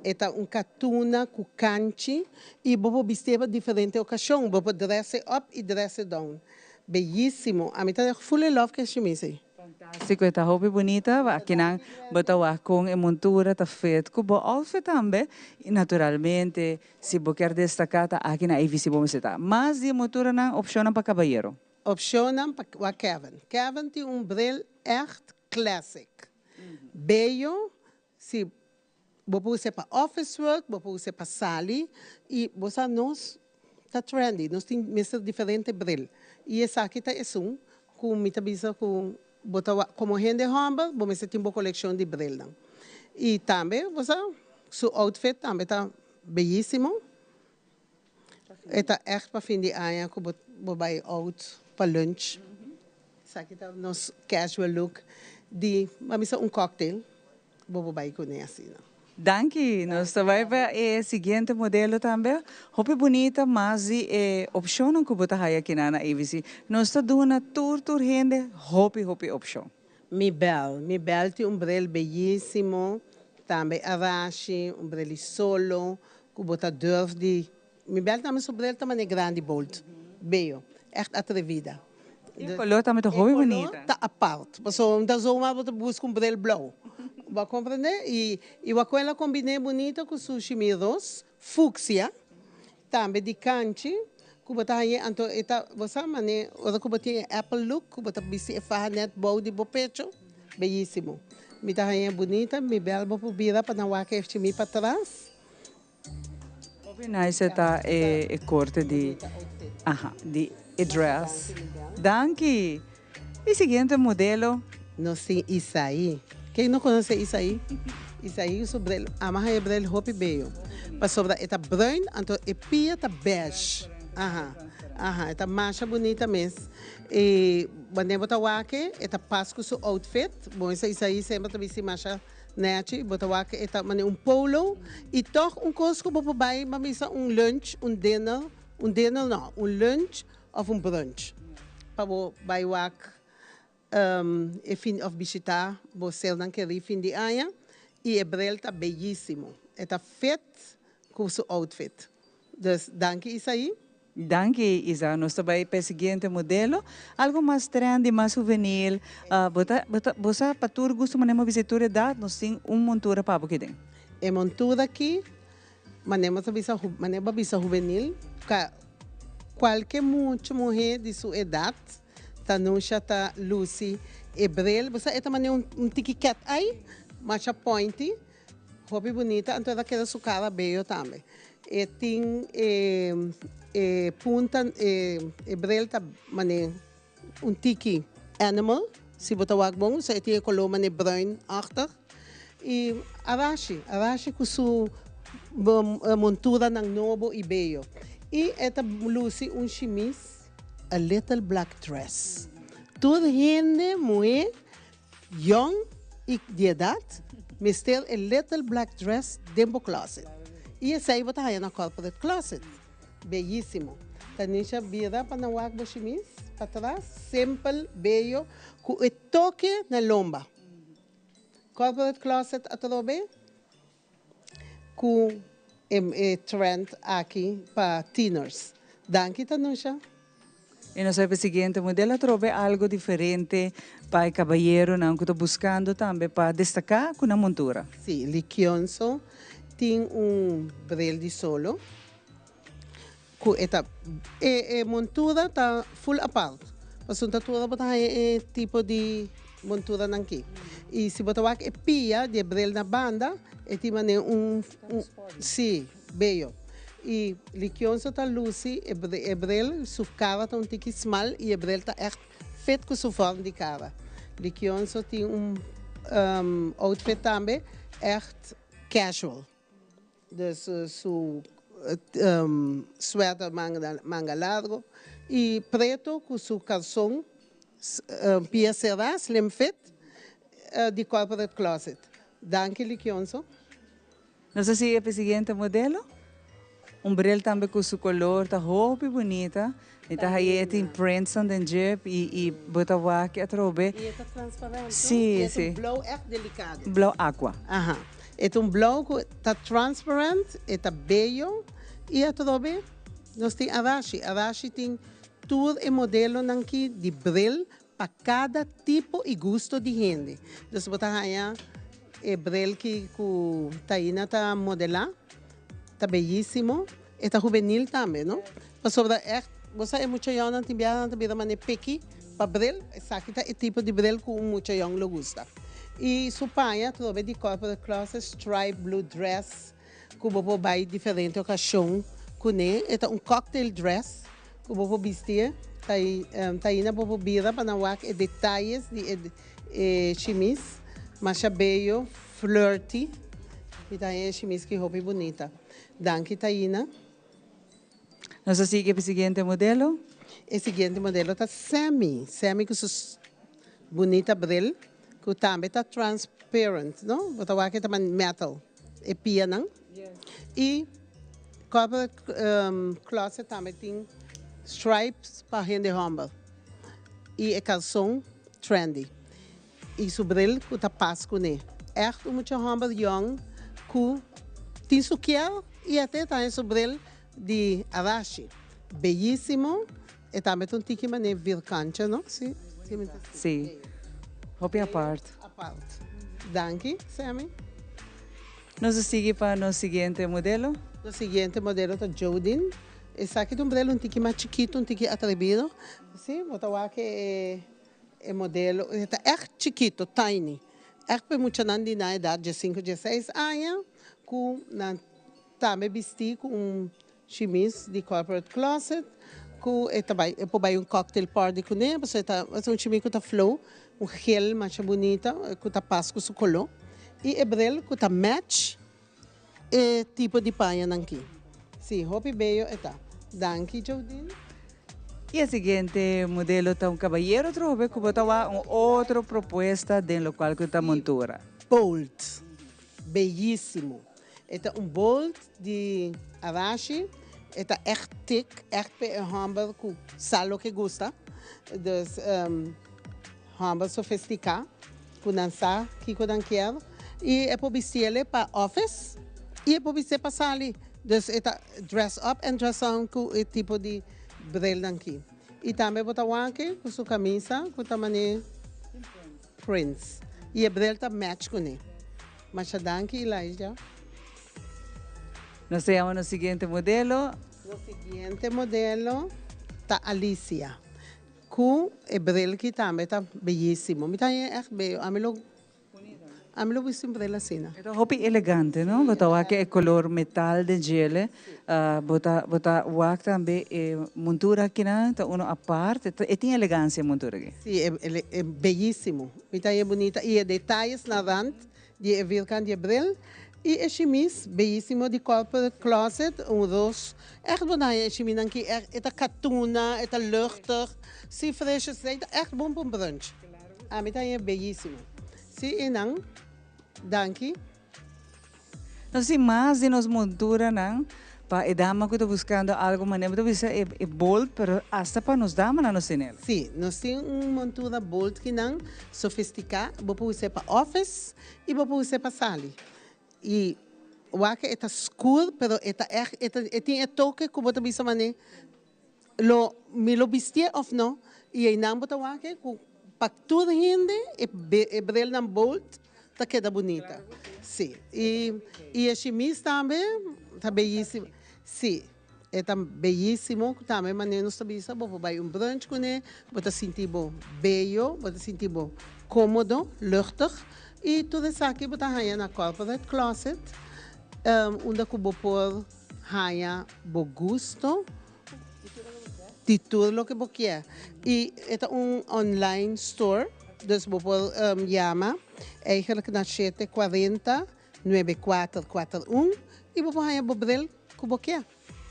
e ta un katuna ku kanchi i bo por bistié pa diferente okashon, bo por dress e up i dress e down. Beyísimo, ami ta full in love ku e shimis ei. Fantástiko, e ta hopi bunita, akinan bo ta wak kon e montura ta fit ku bo outfit tambe i naturalmente si bo kier destaká ta aki na AVC bo mester ta. Mas di e monturanan opshonnan pa kabayero. Opcionnan pa wak Kevin. Kevin tin un bril echt classic. Bello, si bo por us'e pa office work, bo por us'e pa sali y bo sa nos ta trendy, nos tin mester diferente bril y esaki ta esun cu mi ta bisa cu bo ta wak como hende homber bo mester tin bo coleccion di brilnan. Y tambe bo sa su outfit tambe ta beyisimo. E ta ègt pa fin di aña ku bo bo bai out pa lunch. Esaki ta nos casual look di a bisa un cocktail bo bo bai kuné asina. Danki, nos ta bai pa e siguiente modelo tambe. Hopi bunita mas di e opshonnan ku bo ta haya akinan na ABC. Nos ta duna tur tur hende hopi hopi opshon. Mi bel, mi bel tin un bril beyísimo, tambe Arashi, un bril di solo, ku bo ta durf di, mi bel tambe su bril ta manera grandi bold, beyo, ègt atrevida. E kolor tambe ta hopi bunita. E kolor ta apart, pasobra no ta zomaar bo ta buska un bril blou, bo a komprende? I i wak el a kombiné bunita ku su shimí ros, fucsia, Tambe di kanchi ku bo ta hañ'é anto e ta bo sa manera ora ku bo tin e apple look ku bo ta bisti e faha nèt bou di bo pecho beyísimo. Mi ta hañ'é bunita mi bèl bo por bira pa nan wak e chimí patras. Hopi nice ta e korte di aha di e dress. Danki. E siguiente modelo. Nos tin Isaí. Ken no konosé Isaí? Isaí ku su bril. Ama haña e bril hopi beyo. Pasobra e ta bruin, anto e pia ta beige. Aha, aha, e ta masha bunita mes. I wanneer bo ta wak e, e ta pas ku su outfit. Bon, esei Isaí semper ta bisti masha nechi. Bo ta wak e ta manera un polo. I tòg un kos ku bo por bai, bo a bisa un lunch, un dinner, un dinner no, un lunch Of un brunch pa bo bai wak e fin of bishita bo sernan kerí fin di aña y e bril ta beyísimo. E ta fit cu su outfit. Dus danki Isaí. Danki Isa. Nos ta bai pa e siguiente modelo. Algo mas trendy, mas huvenil. Bo ta bo ta bo sa pa tur gusto manera bo bisa tur edad nos tin un montura pa bo ki den. E montura aki. Manera bo ta bisa, manera bo a bisa hubenil, ka kualke mucha muhé di su edat Tanusha ta lusi e bril. Bo sa e ta manera un tiki cat eye, masha pointy, hopi bunita, anto e ta keda su kara beyo tambe. E tin e e punta e e bril ta manera un tiki animal, si bo ta wak bon, so e tin e koló manera bruinachtig. I Arashi, Arashi ku su monturanan nobo i beyo. I e ta lusi un shimis. A little black dress. Tur hende muhé yong i di edat mester e little black dress den bo closet. I esei bo ta haña na Corporate Closet. Beyísimo. Tanisha bira pa nan wak bo shimis patras, simpel, beyo, ku e toke na lomba. Corporate Closet atrobe ku e trend aki pa tieners. Danki Tanusha. E nos a siguiente modelo atrobe algo diferente pa e cabayeronan cu ta buscando tambe pa destaca cu nan montura. Si, Likionso tin un bril di solo cu e ta e e montura ta full apart pasobra ta tur bo ta haña e tipo di monturanan aki y si bo ta wak e pia di e bril na banda e tin manera un un si beyo y Likionso ta luci e e bril su cara ta un tiki smal y e bril ta echt fit cu su vorm di cara. Likionso tin un outfit tambe echt casual. Dus su sweater manga largo y preto cu su calzon pia cera, slim fit, di Corporate Closet. Danki Likionso. Nos a sigui pa e siguiente modelo. Un bril tambe cu su color ta hopi bunita. Mi ta haye e tin prints nan den dje y bo ta wak atrobe. Y e ta transparente. Si, Y e ta si. un blauw echt delicado. Blauw aqua. Aha. E ta un blauw cu ta transparent, e ta bello y atrobe nos tin Arashi. Arashi tin tur e modelonan ki di bril pa cada tipo y gusto di hende. Dus bo ta haya e bril ki cu Taina ta modela, ta beyisimo, e ta hubenil tambe, no? Pasobra echt, bo sa e mucha yònnan tin biaha nan ta bira manera peki pa bril, esaki ta e tipo di bril cu un mucha yòn lo gusta. Y su paña atrobe di Corporate Closet, stripe blue dress, cu bo por bay diferente ocasion cune. E ta un cocktail dress cu bo por bisti. Ta aina bo por bira pa nan wak e detayes di e shimis. Masha beyo, flirty. Mi ta haña e shimis ki hopi bunita. Danki Taina. Nos a sigui pa e siguiente modelo. E siguiente modelo ta Sammy. Sammy cu su bunita bril cu tambe ta transparent, no? Bo ta wak e ta metal, e pianan. Y Corporate Closet tambe tin stripes pa hende homber. Y e calzon trendy. Y su bril cu ta pas cune. Echt un mucha homber yong cu tin su kier y ate ta su bril di Arashi. Beyisimo. E tambe ta un tiki mane vierkantje, no? Si, si mi ta Si. Hopi apart. Apart. Danki, Sammy. Nos a sigui pa nos siguiente modelo. Nos siguiente modelo ta Jodin. Esaki ta un bril un tiki mas chikito, un tiki atrevido. Si, bo ta wak e e modelo, e ta echt chikito, tiny. Echt pa e muchanan di nan edad diesinco, dieseis aña cu nan tambe bisti cu un Shimis di Corporate Closet ku e ta bai e por bai un cocktail party kuné pasobra e ta e un shimis ku ta flow, un gel masha bunita ku ta pas ku su koló i e bril ku ta match e tipo di pañanan ki. Si, hopi beyo e ta. Danki Jodine. I e siguiente modelo ta un kabayero trobe ku bo ta wak un otro propuesta den lokual ku ta montura. Bold. Beyísimo. E ta un bold di Arashi, e ta echt thick, echt pa e homber cu sa loke gusta. Dus homber sofistica cu nan sa kico nan kier y e por bistiele pa office y e por bistié pa sali. Dus e ta dress up and dress down cu e tipo di brilnan ki. Y tambe bo ta wak cu su camisa cu ta mane prints y e bril ta match cune. Masha danki Elijah. Nos ta yama nos siguiente modelo. Nos siguiente modelo ta Alicia. Cu e bril ki tambe ta beyisimo. Mi ta haña echt beyo. Ami lo ami lo bisti un bril asina. E ta hopi elegante, no? Bo ta wak e color metal den djele. Bo ta bo ta wak tambe e montura akinan ta uno apart. E tin elegancia e montura aki. Si, e e beyisimo. Mi ta haña bunita. Y e detayes na rand di e vierkant di e bril y e shimis beyisimo di Corporate Closet, un ros. Echt bo ta haña e shimisnan ki echt e ta katuna, e ta luchtig, si fresh esei ta echt bon pa un brunch. Ami ta haña beyisimo. Si y nan, danki. Nos tin mas di nos monturanan pa e dama ku ta buskando algu manera bo ta bisa e e bold pero asta pa nos damanan nos tin el. Sí, nos tin un montura bold kinan sofistiká, bo por us'é pa office i bo por us'é pa sali. I wak e ta skur pero e ta ègt e ta e tin e toke ku bo ta bisa manera Lo mi lo bistié of no? I einan bo ta wak e ku pa tur hende e e brilnan bold ta keda bunita. Sí. I i e shimis tambe ta beyísimo. Sí, e ta beyísimo ku tambe manera nos ta bisa bo por bai un brunch kuné, bo ta sinti bo beyo, bo ta sinti bo kómodo, luchtig. I tur esaki bo ta haña na Corporate Closet, unda ku bo por. Haña bo gusto di tur loke bo kier. Y e ta un online store, dus bo por yama eigenlijk na shete cuarenta nuebe cuater cuater un y bo por haña bo bril cu bo kier.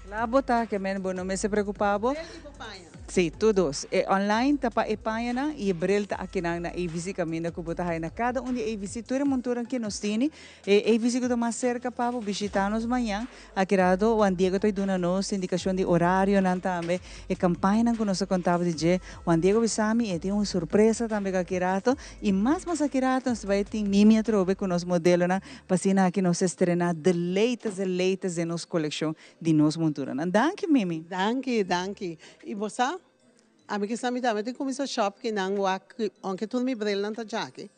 La bo ta ke men bo no mester preocupa bo. Bril y bo paña. Sí, tur dos. E online ta pa e pañanan y e bril ta akinan na AVC caminda cu bo ta haya na cada un di AVC tur e monturan ke nos tini. E AVC cu ta mas cerca pa bo bishita nos mañan. Aki rato Juan Diego ta duna nos indicacion di horarionan tambe, e campañanan cu nos a contaba di dje. Juan Diego bisa mi e tin un sorpresa tambe cu aki rato. Y mas mas aki rato nos ta bay tin Mimi atrobe cu nos modelonan pa asina aki nos estrena the latest the latest den nos coleccion di nos monturanan. Danki Mimi. Danki, danki. Y bo sa, ami kisa mi tambe tin cuminsa shop ki nan wak, aunke tur mi brilnan ta djaki,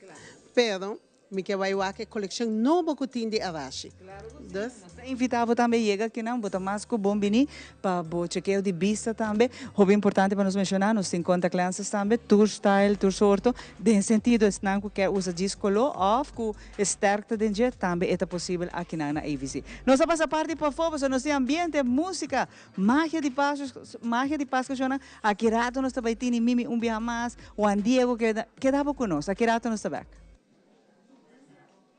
pero Mi ke bai wak e kolekshon nobo ku tin di Arashi. Dus. Nos ta invitá bo tambe yega akinan, bo ta mas ku bon bini pa bo chekeo di bista tambe. Hopi importante pa nos menshoná, nos tin contact lenses tambe, tur style, tur sorto, den sentido esnan ku ke usa djis koló òf ku e sterkte den dje, tambe e ta posibel akinan na AVC. Nos a pasa parti pafó pasobra nos tin ambiente, músika, magia di Pasku, magia di Pasku shonnan. Aki rato nos ta bai tini Mimi un biaha mas, Juan Diego keda, keda bo ku nos, aki rato nos ta bèk.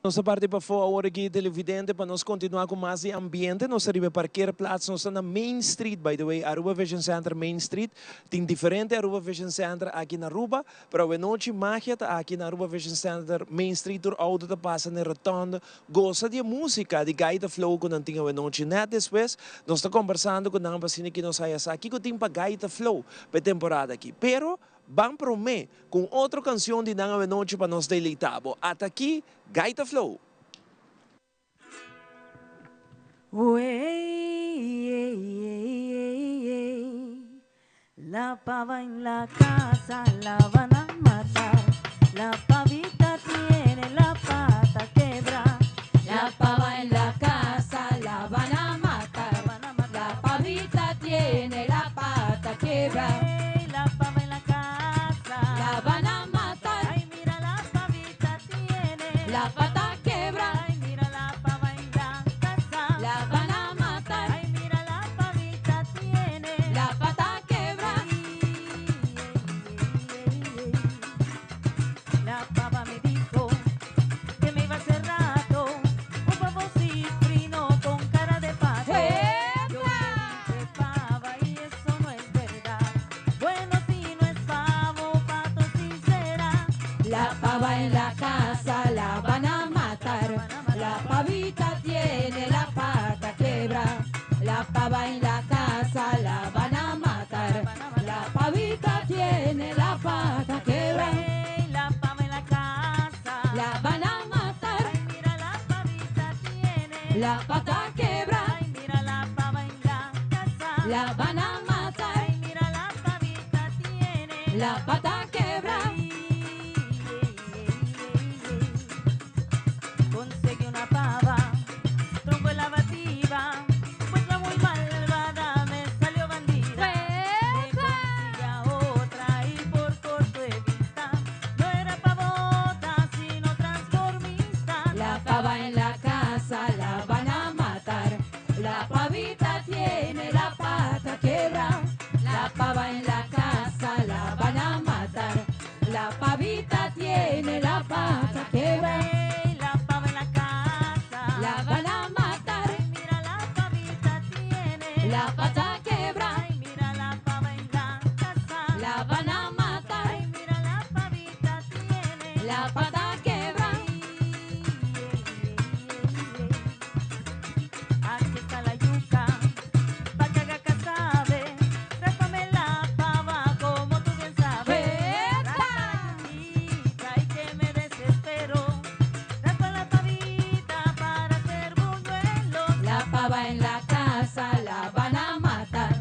Nos ta parti pafó awor aki televidente pa nos continua cu mas di ambiente. Nos ta riba e parkeerplaats, nos ta na Main Street, by the way, Aruba Vision Center Main Street. Tin diferente Aruba Vision Center aki na Aruba, pero awenochi magia ta aki na Aruba Vision Center Main Street. Tur auto ta pasa na e rotonde, goza di e musica di Gaita Flow cu nan tin awenochi. Net despues nos ta combersando cu nan pa asina ki nos haya sa kico tin pa Gaita Flow pa e temporada aki. Pero Ban promé ku un otro kansion di nan awenochi pa nos deleitá bo. Ata aki, Gaita Flow! La pava en la casa la van a matar La pavita tiene la pata quebra La pava en la casa la van a matar La pavita tiene la pata quebra La pava en la casa la van a matar Ay mira la pavita tiene la pata quebra Ay mira la pava en la casa la van a matar Ay mira la pavita tiene la pata quebra La pava me dijo que me iba a hacer rato un pavo cifrino con cara de pato. Yo le dije pava y eso no es verdad. Bueno, si no es pavo, pato sí será. La pava en la casa la van a matar. La pavita tiene la pata quebra. La pava en la casa la van a matar. La pavita tiene la pata quebra. La pava en la casa la van a matar. Ay, mira la pavita tiene la pata quebra. Ay, mira la pava en la casa la van a matar. Ay, mira la pavita tiene la pata quebra. Conseguí una pava, tronco en la bativa. La pata quebra. Ay, mira la pava en la casa. La van a matar. Ay, mira la pavita tiene. La pata quebra. Aquí está la yuca, pa' que haga casabe. Ráspame la pava como tú bien sabes. ¡Epa! Raspa la yuquita y que me desespero. Raspa la pavita para hacer buñuelos. La pava en la casa la van a matar.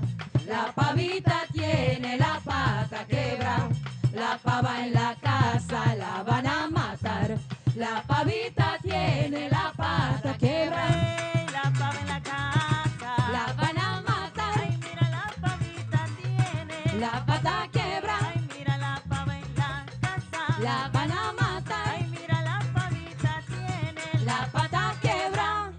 La pavita tiene la pata quebra. La pava en la casa la van a matar. La pavita tiene la pata quebra. Ey, La pava en la casa. La van a matar. Ay, mira la pavita tiene. La pata quebra. Ay, mira la pava en la casa. La van a matar. Ay, mira la pavita tiene. La pata quebra.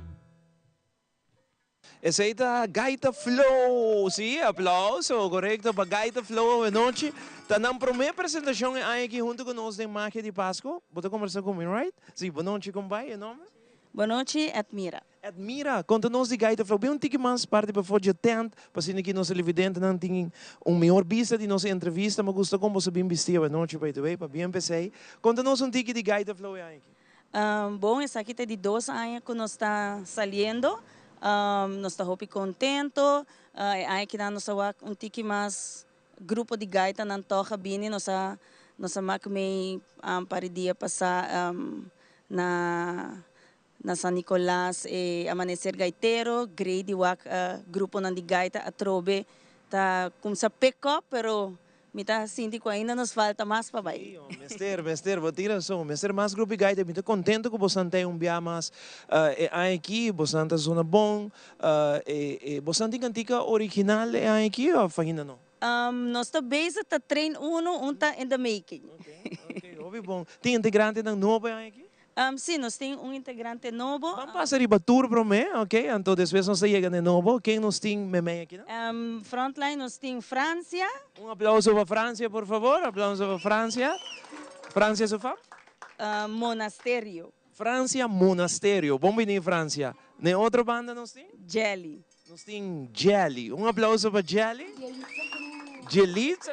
Esey ta Gaita Flow, si, aplauso, corecto pa Gaita Flow awe nochi. Ta nan prome presentacion e aña aki hunto cu nos den Magia di Pasco. Bo ta conversa cu mi, right? Si, bo nochi, con bay, e nomber? Bo nochi, Edmira. Edmira, conta nos di Gaita Flow. Bin un tiki mas parti pafo dje tent, pa asina ki nos televidentenan tin un mihor bista di nos entrevista. Mi gusta con boso bin bisti awe nochi, by the way, pabien p'esey. Conta nos un tiki di Gaita Flow e aña aki. Bon, esaki ta di dos aña cu nos ta saliendo. Nos ta hopi contento. E aña kinan nos a wak un tiki mas grupo di gaitanan tog a bini. Nos a nos a mak mei par di dia pasa na na San Nicolas e Amanecer Gaitero. Grey di wak gruponan di gaita atrobe ta cumsa pick up, pero Mi ta sinti cu ainda nos falta mas pa bay. Mester, mester, bo tin razon. Mester mas grupo di gaita. Mi ta contento cu bosan ta un bia mas e aña aki. Bosan ta zona bon. E, e, bosan tin cantica original e aña aki of ainda no? Nos ta bezig ta train uno, un ta in the making. Ok, ok, hopi bon. Tin integrantenan nobo e aña aki? Sí, nos tin un integrante nobo. Ban pasa riba tur promé, ok? Anto despues nos ta yega n'e nobo. Ken nos tin memey aki nan? Frontline nos tin Francia. Un aplauso pa Francia, por favor. Aplauso pa Francia. Francia su fam? Monasterio. Francia Monasterio. Bon bini, Francia. N'e otro banda nos tin? Jelly. Nos tin Jelly. Un aplauso pa Jelly. Jelitza.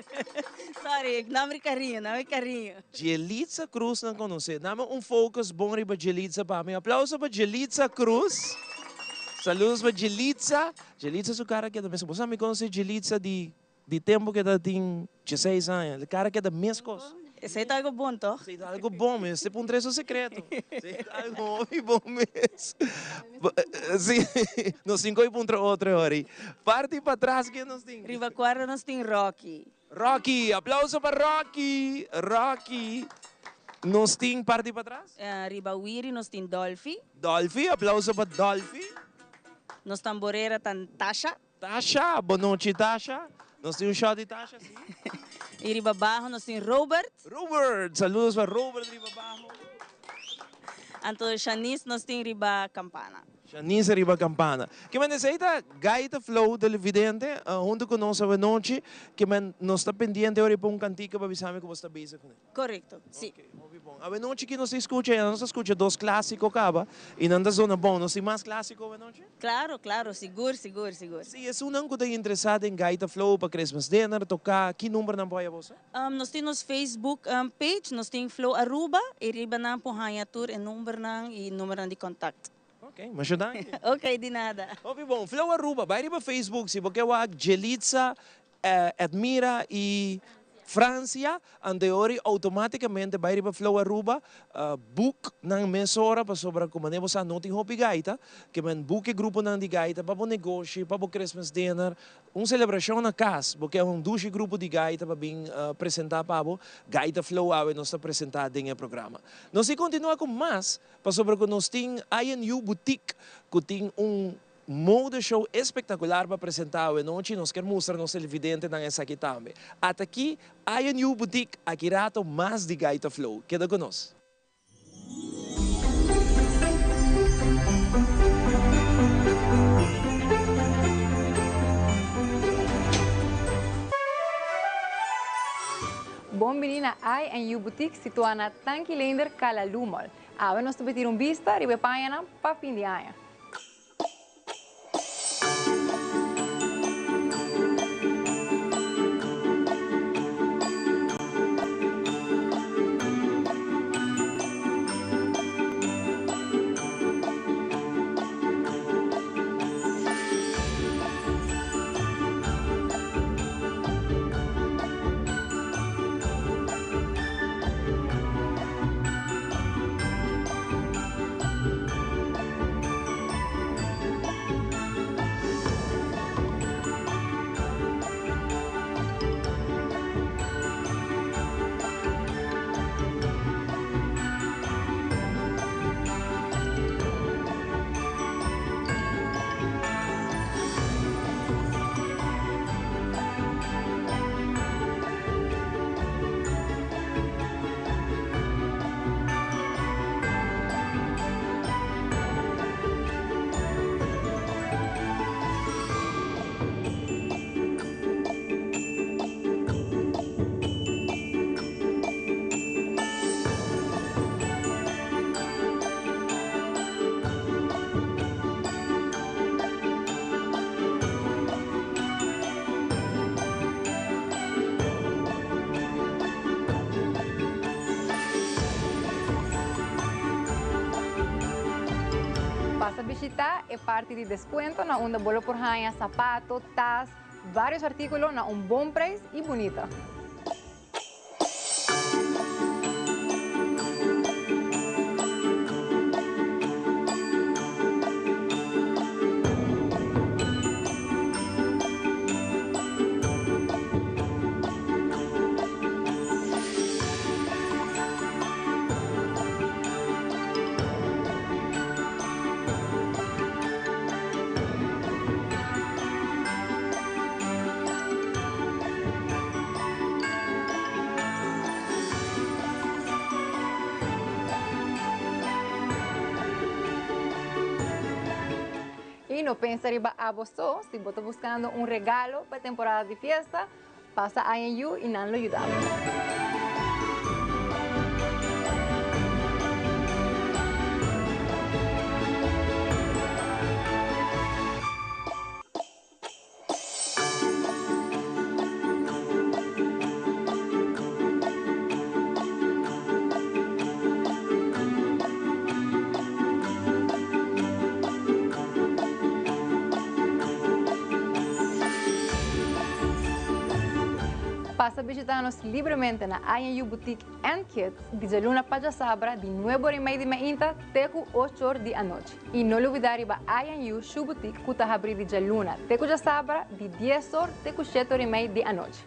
Sorry, nomber cariño, nomber cariño. Jelitza Cruz nan conoce. Dame un focus bon riba Jelitza pa mi. Aplauso pa Jelitza Cruz. Saludos pa Jelitza. Jelitza su cara keda mes. Bo sa mi conoce Jelitza di Di tempu ke ta tin dieseis aña, e kara keda meskos. Esei ta algo bon, tòg? Esei ta algo bon mes. Esei puntra e su sekreto. Esei ta algo hopi bon mes. Si, nos tin ku puntra otro e ora ei. Parti patras ken nos tin? Riba kuarda nos tin Rocky. Rocky! Aplauso pa Rocky! Rocky! Nos tin parti patras? Riba wiri nos tin Dolphy. Dolphy! Aplauso pa Dolphy. Nos tamborera ta Tasha. Tasha, bo nochi Tasha. Nos tin un shot di Tasha, si. Y riba baho nos tin Robert. Robert, saludos pa Robert riba baho. Anto Shanice nos tin riba campana. Shanice riba campana. Ke men esey ta Gaita Flow televidente hunto cu nos awe nochi. Ke men nos ta pendiente ora y pon un cantica pa bisa mi cu bo sta bezig cu ne. Correcto, si. Ok, hopi bon. Awenochi ki nos ta scucha ya nos a scucha dos clasico caba y nan ta zona bon. Nos tin mas clasico awenochi? Claro, claro, sigur, sigur, sigur. Si esunnan cu ta interesa den Gaita Flow pa Christmas dinner toca, ki number nan por haya boso? Nos tin nos Facebook page, nos tin Flow Aruba y riba nan por haya tur e numbernan y numbernan di contact. Ok, masha danki. Ok, di nada. Hopi bon. Flow Aruba, bay riba Facebook si bo ke wak Jelitza Admira y Francia, anteori automaticamente bay riba Flow Aruba, book nan mesora pasobra cu manera bo sa no tin hopi gaita, ke men book e gruponan di gaita pa bo negoshi, pa bo Christmas dinner, un celebracion na cas, bo ke un dushi grupo di gaita pa bin presenta pa bo, Gaita Flow awe nos ta presenta den e programa. Nos tin continua cu mas pasobra cu nos tin INU Boutique cu tin un Mode show espectacular pa presenta awe nochi, nos kier mustra nos televidentenan esaki tambe. Ata aki INU Boutique, aki rato mas di Gaita Flow. Keda cu nos. Bon bini na INU Boutique situa na Tanki Leender Kalalu Mall. Awe nos ta bay tira un bista riba e pañanan pa fin di aña. bishita e parti di descuento na unda bo lo por haña sapato, tas, varios articulo na un bon prijs y bunita. Y no pensa riba abo so, si bo ta buscando un regalo pa temporada di fiesta, pasa I&U y nan lo yuda bo. Pasa bishita nos libremente na I&U Boutique and Kids di djaluna pa djasabra di nuebe ora y mei di mainta te cu ocho or di anochi. Y no lubida riba I&U Shoe Boutique cu ta habri di djaluna te cu djasabra di dies or te cu shete ora y mei di anochi.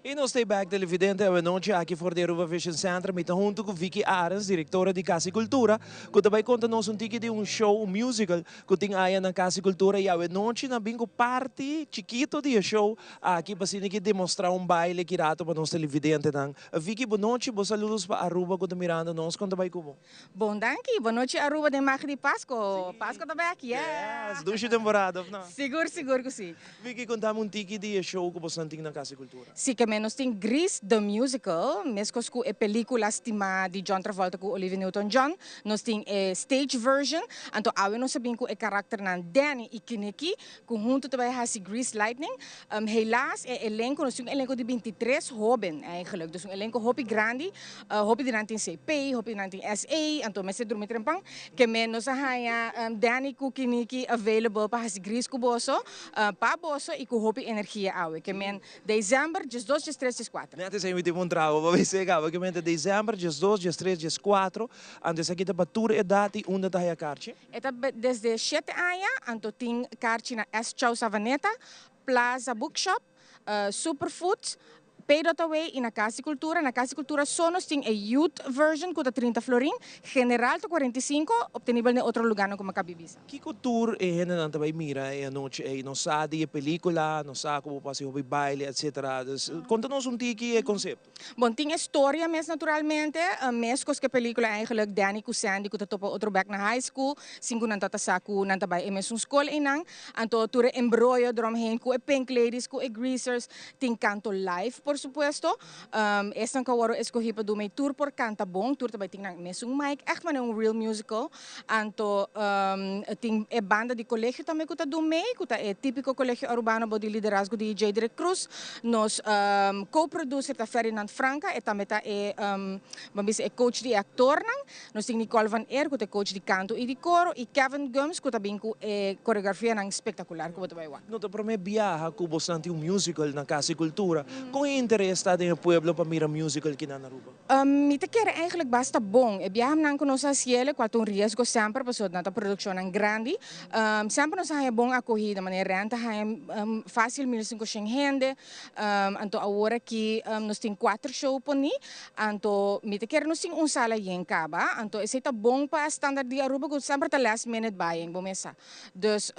Y nos ta back televidente awenochi aki for di Aruba Vision Center. Mi ta hunto cu Vicky Arens, directora di Cas y Cultura, cu ta bay conta nos un tiki di un show, un musical, cu tin aya na Cas y Cultura. Y awenochi nan bin cu parti chikito di e show aki pa asina ki demostra un baile ki rato pa nos televidentenan. Vicky, bo nochi, bo saludos pa Aruba cu ta mirando nos, con ta bay cu bo? Bon danki, bo nochi Aruba den magia di Pasco. Pasco ta bek, yeah! Yes, dushi temporada of no? Sigur, sigur cu si. Vicky, contami un tiki di e show cu bosan tin na Cas di Cultura. Si, ke men nos tin Grease the Musical, mescos cu e pelicula stima di John Travolta cu Olivia Newton-John, nos tin e stage version, anto awe nos a bin cu e karakternan Danny y Kenickie, cu hunto ta bay haci Grease Lightning. Helaas e elenco, nos tin un elenco di bintitres hoben eigenlijk, dus un elenco hopi grandi, hopi di nan tin CP, hopi di nan tin SA, anto mester drumi trempan, ke men nos a haña Danny cu Kenickie available pa haci Grease cu boso, pa boso y cu hopi energia awe. Ke men december diesdos, diestres, diescuater. Net esei mi tin un trago pa bisa caba, ke men ta december diesdos, diestres, diescuatro, anto esaki ta pa tur edad y unda ta haya karchi? E ta desde shete aña, anto tin karchi na S. Chow Savaneta, Plaza Bookshop, Superfood, Pay Dot Away y na Cas di Cultura. Na Cas di Cultura so nos tin e youth version cu ta trinta florin, general ta 45, obtenibel den otro lugarnan como Cabi Bisa. Kico tur e hendenan ta bay mira e anochi ey? Nos sa di e pelicula, nos sa cu bo por haci hopi baile, etc. Dus conta nos un tiki e concepto. Bon, tin e storia mes naturalmente, mescos cu e pelicula eigenlijk Danny cu Sandy cu ta topa otro bek na high school, sin cu nan ta ta sa cu nan ta bay e mesun scol eynan. Anto tur e embroyo eromheen cu e Pink Ladies, cu e Greasers, tin canto live por supuesto. Esnan cu a worde escogi pa duna e tur por canta bon, tur ta bay tin nan mesun mic, echt manera un real musical. Anto tin e banda di colegio tambe cu ta dun mee, cu ta e tipico Colegio Arubano bou di liderazgo di Jadrick Cruz. Nos co-producer ta Ferdinand Franca, e tambe ta e, ban bisa e coach di e actornan. Nos tin Nicole van Eer cu ta e coach di canto y di coro y Kevin Gumbs cu ta bin cu e coreografianan spectacular cu bo ta bay wak. No ta prome biaha cu bo santi un musical na Cas di Cultura. Con e interes ta den e pueblo pa mira musical kinan na Aruba? Mi ta kere eigenlijk basta bon. E biahanan ku nos a hasiel, kual ta un riesgo semper pasobra nan ta produkshonnan grandi, semper nos a haña bon akohida. Manera rènt a haña fásil 1500 hende. Anto awor aki nos tin kuater show poní. Anto mi ta kere nos tin un sala yen kaba. Anto esei ta bon pa standaard di Aruba ku semper ta last minute buying, bo mes sa. Dus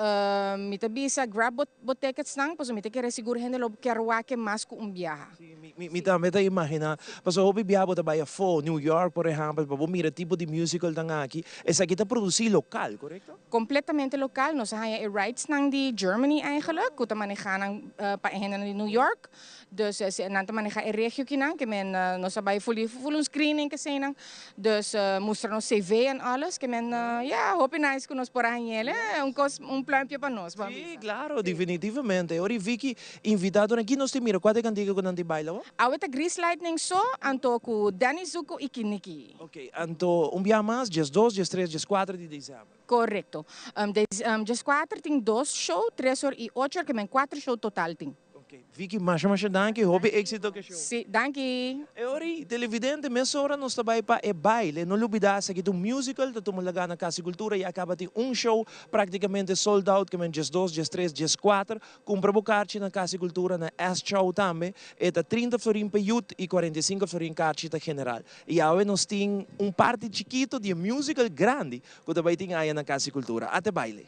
mi ta bisa grab bo ticketsnan pasobra mi ta kere sigur hende lo kier wak mas ku un biaha. Mi tambe ta imaginá. Pasobra hopi bia bo ta bai afó, New York por ehèmpel, pa bo mira tipo di musicalnan aki. Esaki ta produsí lokal, korekto? Kompletamente lokal. Nos a haña e rightsnan di Germany eigenlijk, ku ta manehá nan pa e hendenan di New York. Dus nan ta maneha e regio kinan, ke men nos a bai ful ful un screening keseinan. Dus mustra nos CV en alles, ke men ya, hopi nice ku nos por a hañ'el, un kos, un pluimpje pa nos, bo a bisa. Sí, claro, definitivamente. Ora Vicky invitadonan, ki nos tin mira? Kua ta e kantika ku nan tin baila awo? Awe ta Grease Lightning so, anto ku Danny Zuko i Kiniki. Ok, anto un bia mas, 12, 13, 14 di december. Korekto. 14 tin dos show, tres or i ocho or, ke men kuater show total tin. Ok, Vicky masha masha danki, hopi éxito ku e show. Sí, danki. E ora ei, televidente, mesora nos ta bai pa e baile. No lubida, esaki ta un musical, ta tuma lugá na Cas di Cultura i a kaba tin un show práktikamente sold out, ke men 12, 13, 14. Kumpra bo karchi na Cas di Cultura na S-Chow tambe. E ta 30 florin pa youth i 45 florin karchi ta general. I awe nos tin un parti chikito di e musical grandi ku ta bai tin aya na Cas di Cultura. Ata e baile.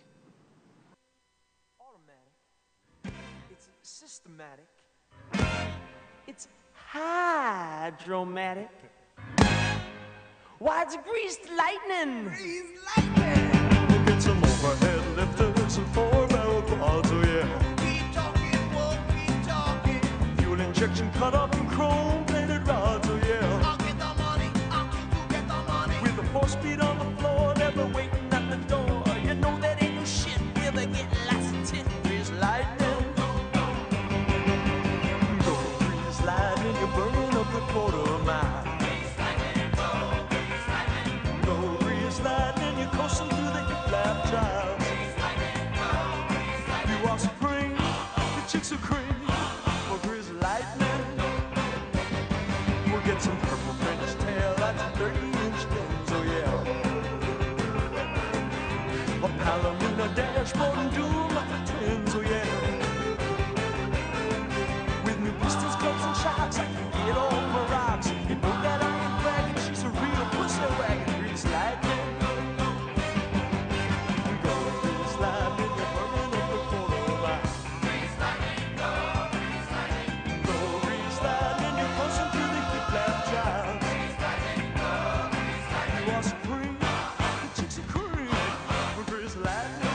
It's systematic. It's hydromatic. Why, it's greased lightning. Greased lightning. We'll get some overhead lifters and four-barrel quads, oh yeah. Keep talking, whoa, keep talking. Fuel injection cut off and chrome-plated rods, oh yeah. I'll get the money, I'll kill to get the money. With a four-speed on the floor, never waiting at the door. You know that ain't no shit, we'll be getting lots of tit. Grease lightning. Go, grease lightning, you're burning up the quarter mile. Go, grease lightning, you're coasting through the lap drive. You are supreme, the chicks are cream. For grease lightning, we'll get some purple French tail lights and 30-inch bins, oh yeah. A Palomino dashboard and dual muffler twins, oh yeah. With new pistons, clubs, and shocks, I can get off my rocks. You know that I ain't bragging, she's a real pussy wagon, grease lightning. Go, grease lightning, you're burning up the quarter mile. Go, grease lightning, you're coasting through the lap drive. You are supreme, the chicks are cream, for grease lightning.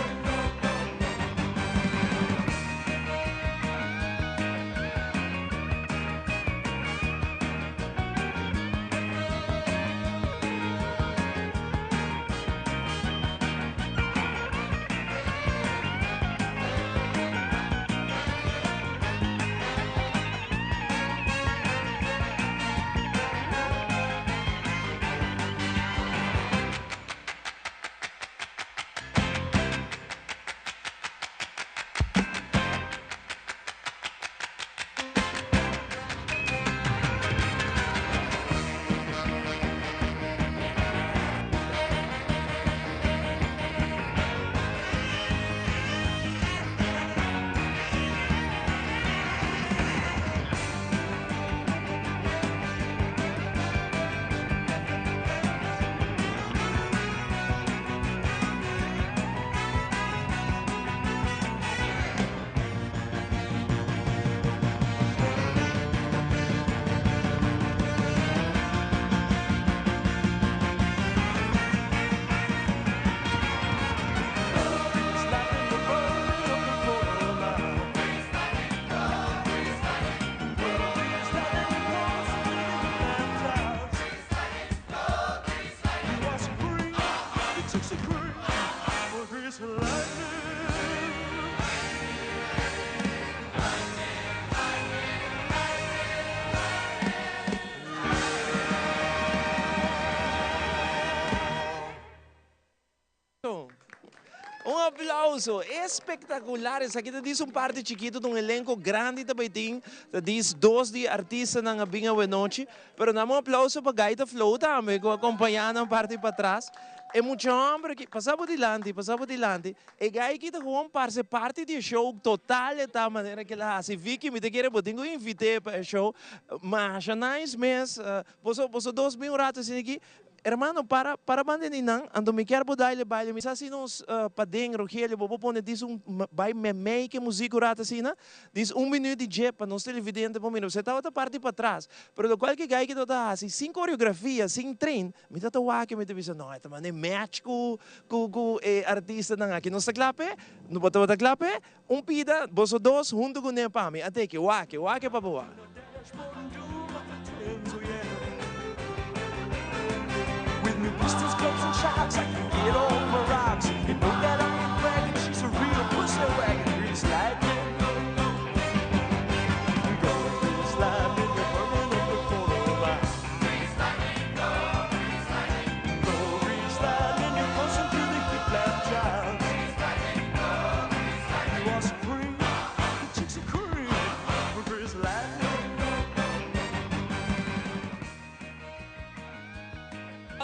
Un aplauso espectacular. Esaki ta dis un parti chikito di un elenco grandi ta bay tin. Ta dis dos di artistanan a bin awenochi. Pero dame un aplauso pa Gaita Flow tambe cu a acompaña nan parti patras. E mucha homber aki, pasa bo dilanti, pasa bo dilanti. E guy aki ta gewoon parce parti di e show total e ta manera cu el a haci. Vicky, mi ta kere bo tin cu invit'e pa e show. Masha nice mes. Boso, boso dos bin un rato asina aki. Hermano, para, para banda di nan, anto mi kier bo daile baile, mi sa si nos paden, Rogelio, bo por pone dis un, bai memey ke muziek un rato asina, dis un minuut di dje pa nos televidente por mira, pasobra e tabata parti patras, pero locual ke guy ke tabata haci sin coreografia, sin train, mi tabata wak e mi ta bisa, no, e ta manda e match cu, cu, cu e artistanan aki, nos ta cla p'e? No bo tabata cla p'e? Un pida, boso dos huntu ku ne pa mi. A teke, wak, wak pa bo wak.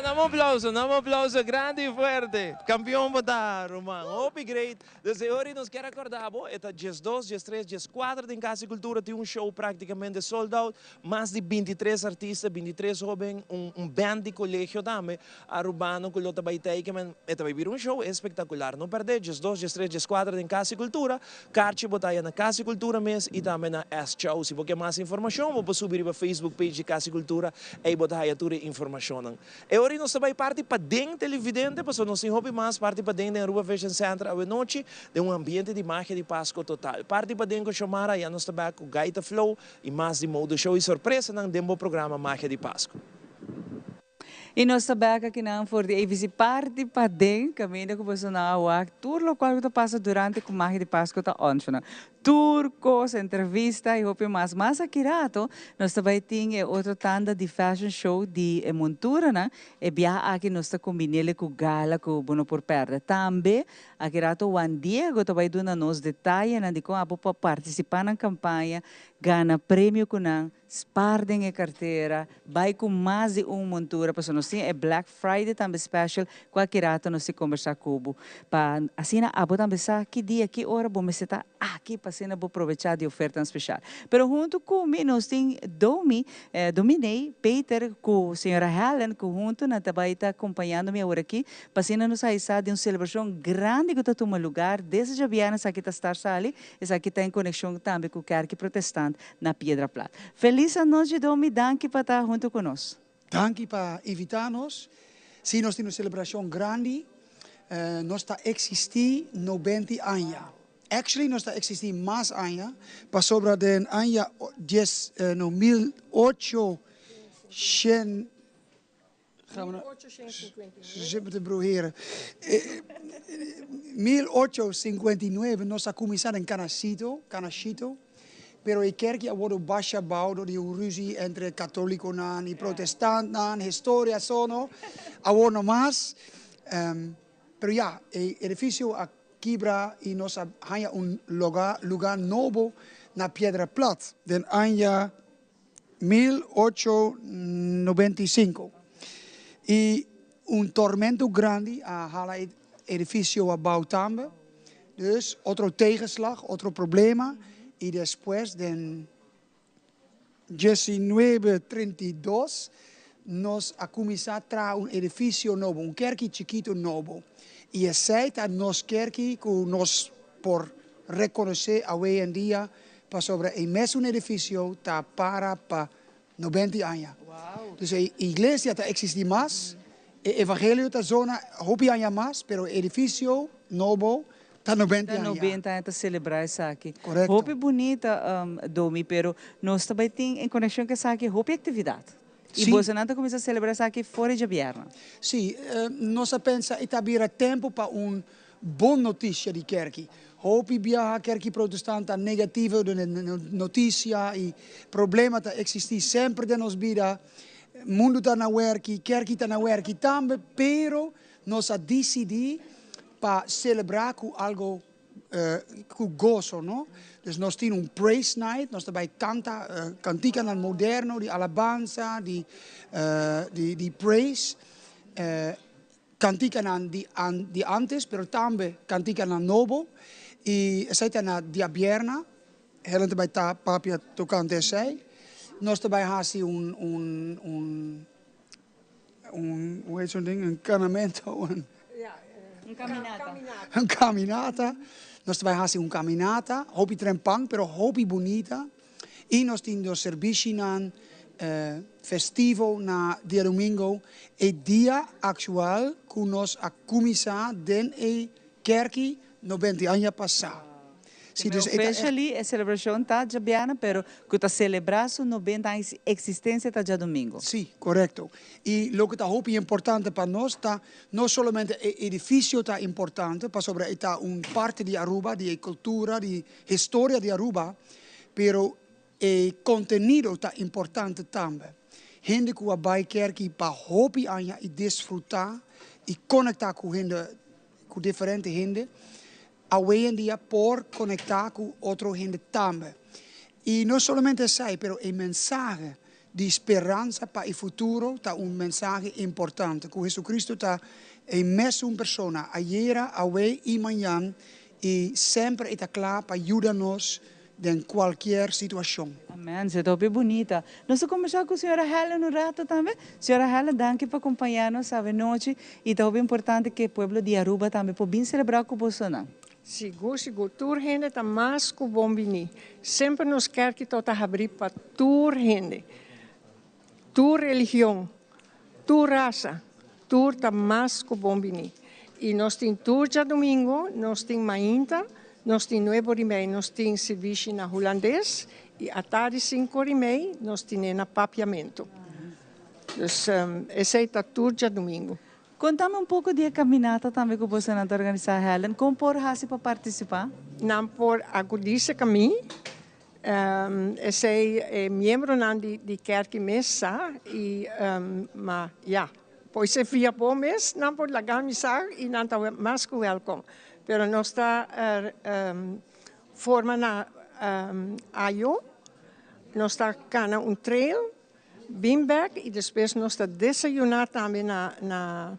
Dame un aplauso, dame un aplauso grandi y fuerte. Campeon bo ta, ruman. Hopi great. Desde ora nos kier acorda bo, e ta 12, 13, 14 den Casa di Cultura tin un show practicamente sold out. Mas di 23 artista, 23 hoben, un band di colegio tambe. Arubano cu lo ta bay teiken men e ta bay bira un show espectacular. No perde 12, 13, 14 den Casa di Cultura. Carchi bo ta haya na Casa di Cultura mes y tambe na S Chow. Si bo ke mas informacion bo por subi riba Facebook page di Casa di Cultura ey bo ta haya tur e informacionnan. E ora nos ta bay parti paden televidente pasobra nos tin hopi mas parti paden den Aruba Vision Center awenochi den un ambiente di magia di Pasco total. Parti paden cu Xiomara ya nos ta bek cu Gaita Flow y mas di Mode Show y sorpresanan den bo programa Magia di Pasco. Y nos ta bek akinan for di ABC parti paden caminda cu boso nan a wak tur locual cu ta pasa durante cu Magia di Pasco ta on shonan. Tur cos, entrevista y hopi mas. Mas aki rato nos ta bay tin e otro tanda di fashion show di e monturanan. E biaha aki nos ta combinele cu gala cu bo no por perde. Tambe aki rato Juan Diego ta bay duna nos detayenan di con abo por participa nan campaña, gana premio cu nan. Spaar den e cartera, bay cu mas di un montura pasobra nos tin e Black Friday tambe special cu aki rato nos tin combersa cu bo pa asina abo tambe sa ki dia ki ora bo mester ta aki pa asina bo probecha di ofertanan special. Pero hunto cu mi nos tin Domi, Dominee Peter cu señora Helen cu hunto nan ta bay ta acompañando mi aworaki pa asina nos a hisa di un celebracion grandi cu ta tuma lugar desde djabièrnè esaki ta start sali, esaki ta en conexion tambe cu Kerki Protestant na Piedra Plat. Feliz anochi Domi, danki pa ta hunto cu nos. Danki pa invita nos. Si nos tin un celebracion grandi. Nos ta existi 90 aña. Actually nos ta existi mas aña pasobra den aña dies no mil ocho shen Ze te bruheren. 1859 nos a cuminsa den Canasito, Canashito, pero e kerki a wordo basha abao door di un ruzie entre catoliconan y protestantnan, historia so no, awor no mas. Pero ya, e edificio a kibra y nos a haya un lugar nobo na Piedra Plat den aña 1895 y un tormento grandi a hala e edificio abao tambe, dus otro tegenslag, otro problema y despues den 1932 nos a cuminsa traha un edificio nobo, un kerki chikito nobo y esey ta nos kerki cu nos por reconoce awe en dia pasobra e mesun edificio ta para pa 90 aña. Dus e iglesia ta existi mas, e evangelio ta zona hopi aña mas, pero e edificio nobo ta 90 Ta aña. 90 aña ta celebra esaki. Correcto. Hopi bunita Domi, pero nos ta bay tin en conexion cu esaki hopi actividad. Y bosonan ta cuminsa celebra esaki for e djabièrnè. Sí, nos a pensa e ta bira tempo pa un Bon notisia di kerki. Hopi biaha kerki protestant ta negativo den e notisia i problema ta eksistí semper den nos bida. Mundu ta na werki, kerki ta na werki tambe, pero nos a disidí pa selebrá ku algo ku goso, no? Dus nos tin un praise night, nos ta bai kanta kantikanan moderno di alabansa, di di praise. Kantikanan di di antes pero tambe kantikanan nobo y esei ta na diabierna. Helen ta bai ta papia tokante esei. Nos ta bai hasi un un un Un, hoe heet zo'n ding? Un kanamento, un. Un caminata. Un caminata. Nos ta bai hasi un caminata, hopi trempan, pero hopi bunita. Y nos tin dos servishinan festivo na diadomingo, e dia actual cu nos a cuminsa den e kerki 90 aña pasa. Si, dus e ta echt. Officially e celebracion ta djabièrnè, pero cu ta celebra su 90 aña di existencia ta djadomingo. Si, corecto. Y loke ta hopi importante pa nos ta no solamente e edificio ta importante pasobra e ta un parti di Aruba, di e cultura, di historia di Aruba, pero e contenido ta importante tambe. Hende cu a bay kerki pa hopi aña y disfruta y conecta cu hende, cu diferente hende, aweyendia por conecta cu otro hende tambe. Y no solamente esey, pero e mensahe di speransa pa e futuro ta un mensahe importante, cu Jesucristo ta e mesun persona ayera, awe y mañan, y semper e ta cla pa yuda nos den cualkier situacion. Amen, esei ta hopi bunita. Nos ta combersa cu señora Helen un rato tambe. Señora Helen, danki pa compaña nos awe nochi y ta hopi importante cu e pueblo di Aruba tambe por bin celebra cu bosonan. Sigur, sigur. Tur hende ta mas cu bon bini. Semper nos kerki to ta habri pa tur hende. Tur religion, tur rasa, tur ta mas cu bon bini. Y nos tin tur djadomingo, nos tin mainta, nos tin nuebe ora y mei nos tin sirbishi na Hulandes y atardi cinco ora y mei nos tine na Papiamento. Dus esey ta tur djadomingo. Contame un poco di e caminata tambe cu bosonan ta organisa, Helen. Con por haci pa participa? Nan por acudi cerca mi. Esey e miembronan di kerki mes sa y ma ya, por ser via bo mes nan por laga mi sa y nan ta mas cu welkom. Pero nos ta forma na Ayo, nos ta cana un trail Bin bek y despues nos ta desayuna tambe na na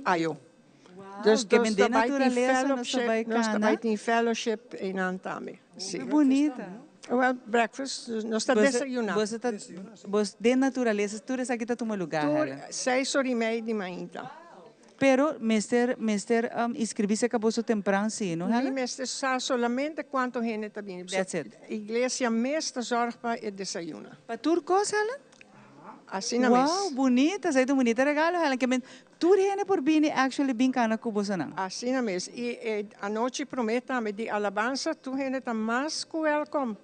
Ayo. Dus nos ta bai tin fellowship, nos ta bai tin fellowship einan tambe. Si. Bunita. Well, breakfast, nos ta desayuna. Boso ta, bos den naturalesa tur esaki ta tuma lugar, Helen? Tur seis ora y mei di mainta. Pero mester mester inscribi cerca boso tempran si, no Helen? Mi mester sa solamente cuanto hende ta bini. That's it. Iglesia mes ta zorg pa e desayuna. Pa tur cos Helen? Asina mes. Wow, bunita, esaki ta un bunita regalo Helen, ke men tur hende por bini actually bin cana cu bosonan. Asina mes, y e anochi prome tambe di alabansa tur hende ta mas cu welkom.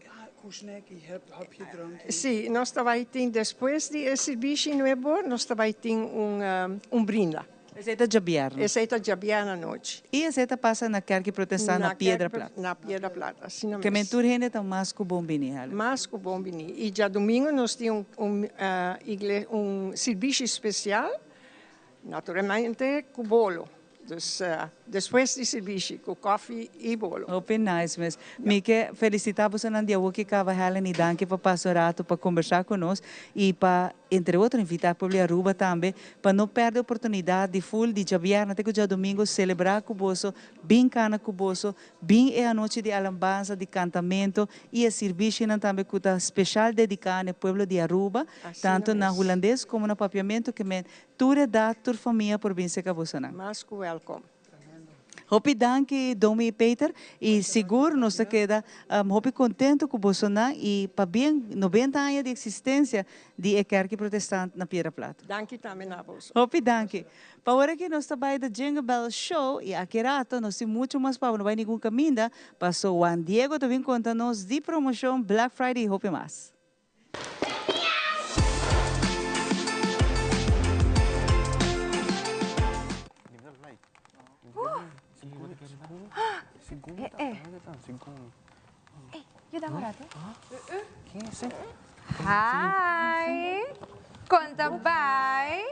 Cu snack y hapje dranki. Sí, nos ta bai tin despues di e sirbishi nuebo, nos ta bai tin un un brinda. Esei ta djabièrnè. Esei ta djabièrnè anochi. I esei ta pasa na Kerki Protestant na Piedra Plat. Na Piedra Plat, asina mes. Ke men tur hende ta mas ku bon bini, Helen. Mas ku bon bini. I djadumingu nos tin un un igle un sirbishi spesial, naturalmente ku bolo. Dus despues di sirbishi ku koffie i bolo. Hopi nice mes. Mi ke felicita bosonan di awo ki kaba Helen i danki pa pasa un rato pa kombersá ku nos i pa entre otro invitá pueblo di Aruba tambe pa no pèrdè oportunidat di ful di djabièrnè te ku djadumingu selebrá ku boso, bin kana ku boso, bin e anochi di alambansa, di kantamento i e sirbishinan tambe ku ta speshal dediká na e pueblo di Aruba, tantu na hulandes komo na papiamentu ke men Tur edat, tur famia por bin serka bosonan. Mas ku wèlkom. Hopi danki Domi i Peter i sigur nos ta keda hopi kontentu ku bosonan i pabien 90 aña di eksistensia di e Kerki Protestant na Piedra Plat. Danki tambe na boso. Hopi danki. Pa ora aki nos ta bai The Jingle Bell Show i aki rato nos tin muchu mas pa bo no bai ningun kaminda paso Juan Diego ta bin konta nos di promoshon Black Friday i hopi mas. Hi! Con ta bai?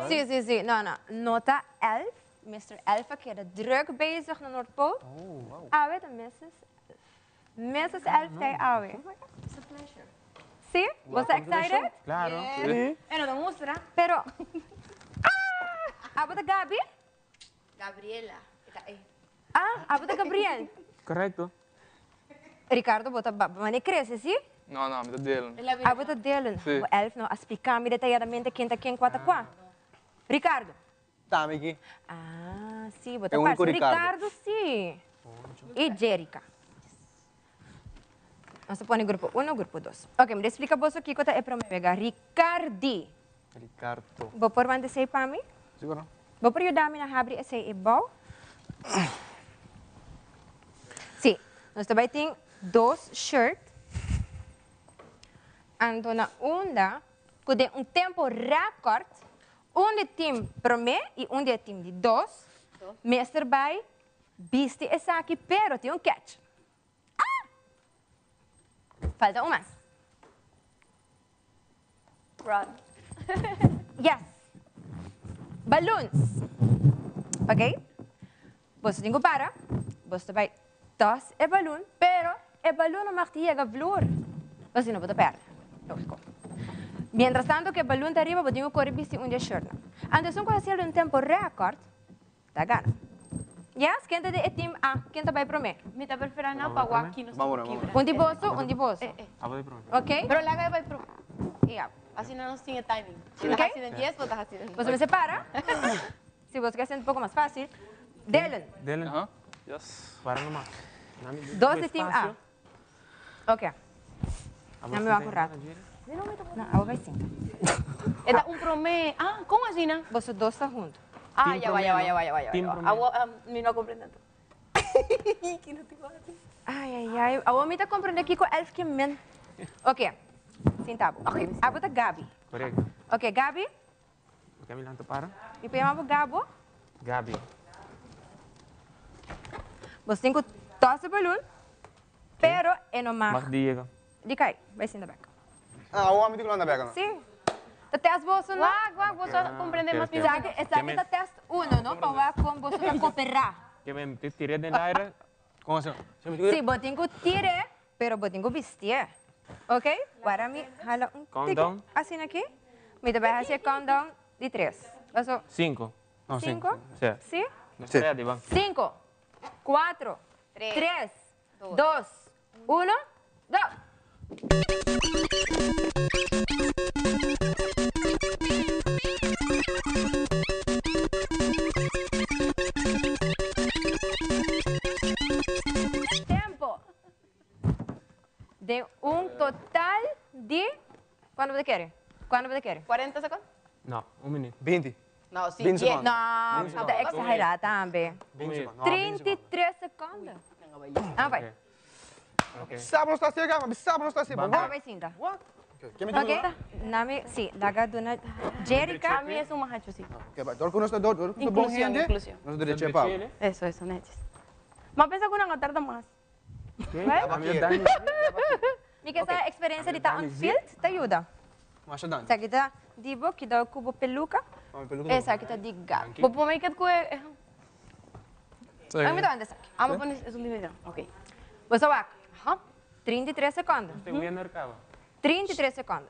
Si, si, si. No, no. No ta Elf. Mister Elf a keda druk bezig na Noordpool. Awe ta Missus Elf. Mrs. Elf ta awe. It's a pleasure. Sí? Bo ta excited? Claro. Sí. E no ta mustra. Pero, ah! Abo ta Gabi? Gabriela. E ta e. Ah, abo ta Gabriel? Correcto. Ricardo, bo ta mane crece, sí? No, no, mi ta Dylan. Abo ta Dylan. Si. Bo elf no a splica mi detalladamente ken ta ken, cua ta cua. Ricardo. Tami aki. Ah, si, bo ta E unico parce Ricardo. Ricardo, si. Y Jerica. Nos ta pone grupo uno, grupo dos. Ok, mi ta explica boso kico ta e prome wega. Ricardi. Ricardo. Bo por wanta esey pa mi? Si, bueno. Bo por yuda mi na habri esey e bou? Si, nos ta bay tin dos shirt. Anto na unda cu den un tempo record, un di team prome y un di e team di dos mester bay bisti esaki, pero tin un catch. Ah! Falta un mas. Run. Yes. Balloons. Ok? Boso tin ku para. Boso ta bai tos e balloon, pero e balloon no mag di yega vloer. Pasobra si no bo ta perde. Lógico. Mientras tanto ku e balloon ta ariba, bo tin ku kore bisti un di e shirtnan. Anto esun ku hasiel un tempo record, ta gana. Yes? Ken ta di e team A? Ken ta bai prome? Mi ta prefera nan pa wak ki nos ta kibra. Un di boso, un di boso. Ok? Pero laga e bai prome. Ja. Asina nos tin e timing. Si ta hasi den dies, bo ta hasi den Boso mester para. Si boso ke hasi un poko mas facil. Dylan. Dylan. Aha. Yes. Para nomás. Dos di team A. Ok. Nan mi wak un rato. No, awo bai sinta. E ta un prome. Ah, kon asina? Boso dos ta hunto. Ah, ya va, ya va, ya va, ya va, ya va. Awo mi no a comprende tanto. Ai, ai, ai. Awo mi ta comprende kiko elf ke men. Ok. Sinta bo. Abo ta Gabi. Correcto. Ok, Gabi. Ok, mi lanta para. Mi por yama bo Gabo? Gabi. Bo tin ku tosa balloon, pero e no mag. Mag di yega. Di kai, bai sinta bek. Ah, awor mi tin ku lanta bek no? Si. Ta test boso no? Wak, wak, boso a comprende mas mihor. Esaki, esaki ta test uno no, pa wak kon boso ta cooperá. Ke men te tir'é den aire. Kon asina? Si, bo tin ku tir'é, pero bo tin ku bistié. Ok? Wara mi hala un tiki. Countdown. Asina aki. Mi ta bai hasi e countdown di tres. Paso. Cinco. No, cinco. Si. Si? Nos ta ready, ban. Cinco, cuatro, tres, dos, uno, go! Tempo den un total di Cuando bo ta kere? Cuando bo ta kere? Cuarenta secondo? No, un minuut. Binti. No, si, Binti dies. secondo. No, bo ta exagera tambe. Trinta i tres secondo. Ah, bai. Sa bo no sta ciega, ma bisa bo no sta ciega. Ah, bai sinta. What? Ok. Nami, si, laga duna Jerica. Ami es un mahacho, si. Ok, bai. Dor ku nos ta dor, dor ku nos ta bon Inclusión, hende, inclusión. nos ta derecha pa. Eso, eso, netjes. Ma pensa ku nan a tarda mas. Mi ke sa experiencia di ta on field ta yuda. Masha danki. Esaki ta di bo, kidao ku bo peluca. Esaki ta di Gabi. Bo por make it ku e. Ami ta wanta esaki. Amo pone esun di medio. Ok. Bo sa wak. 33 secondo. Nos tin winner caba. 33 secondo.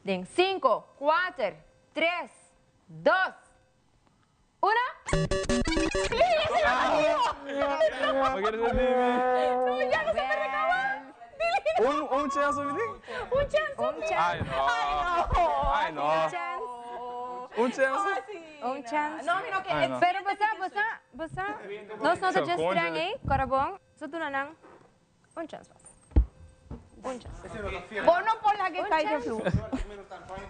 Den cinco, cuater, tres, dos, Una. Un, un chance, mi tin? Un chance. Un chance. Ay, no. Ay, no. Un chance. Un chance. Un chance. No, mi no ke. Ay, no. Pero bosa, bosa, bosa. Nos no ta just streng ei, Corabon. So duna nan un chance mas. Un chance. Bo no por laga e kai den flu.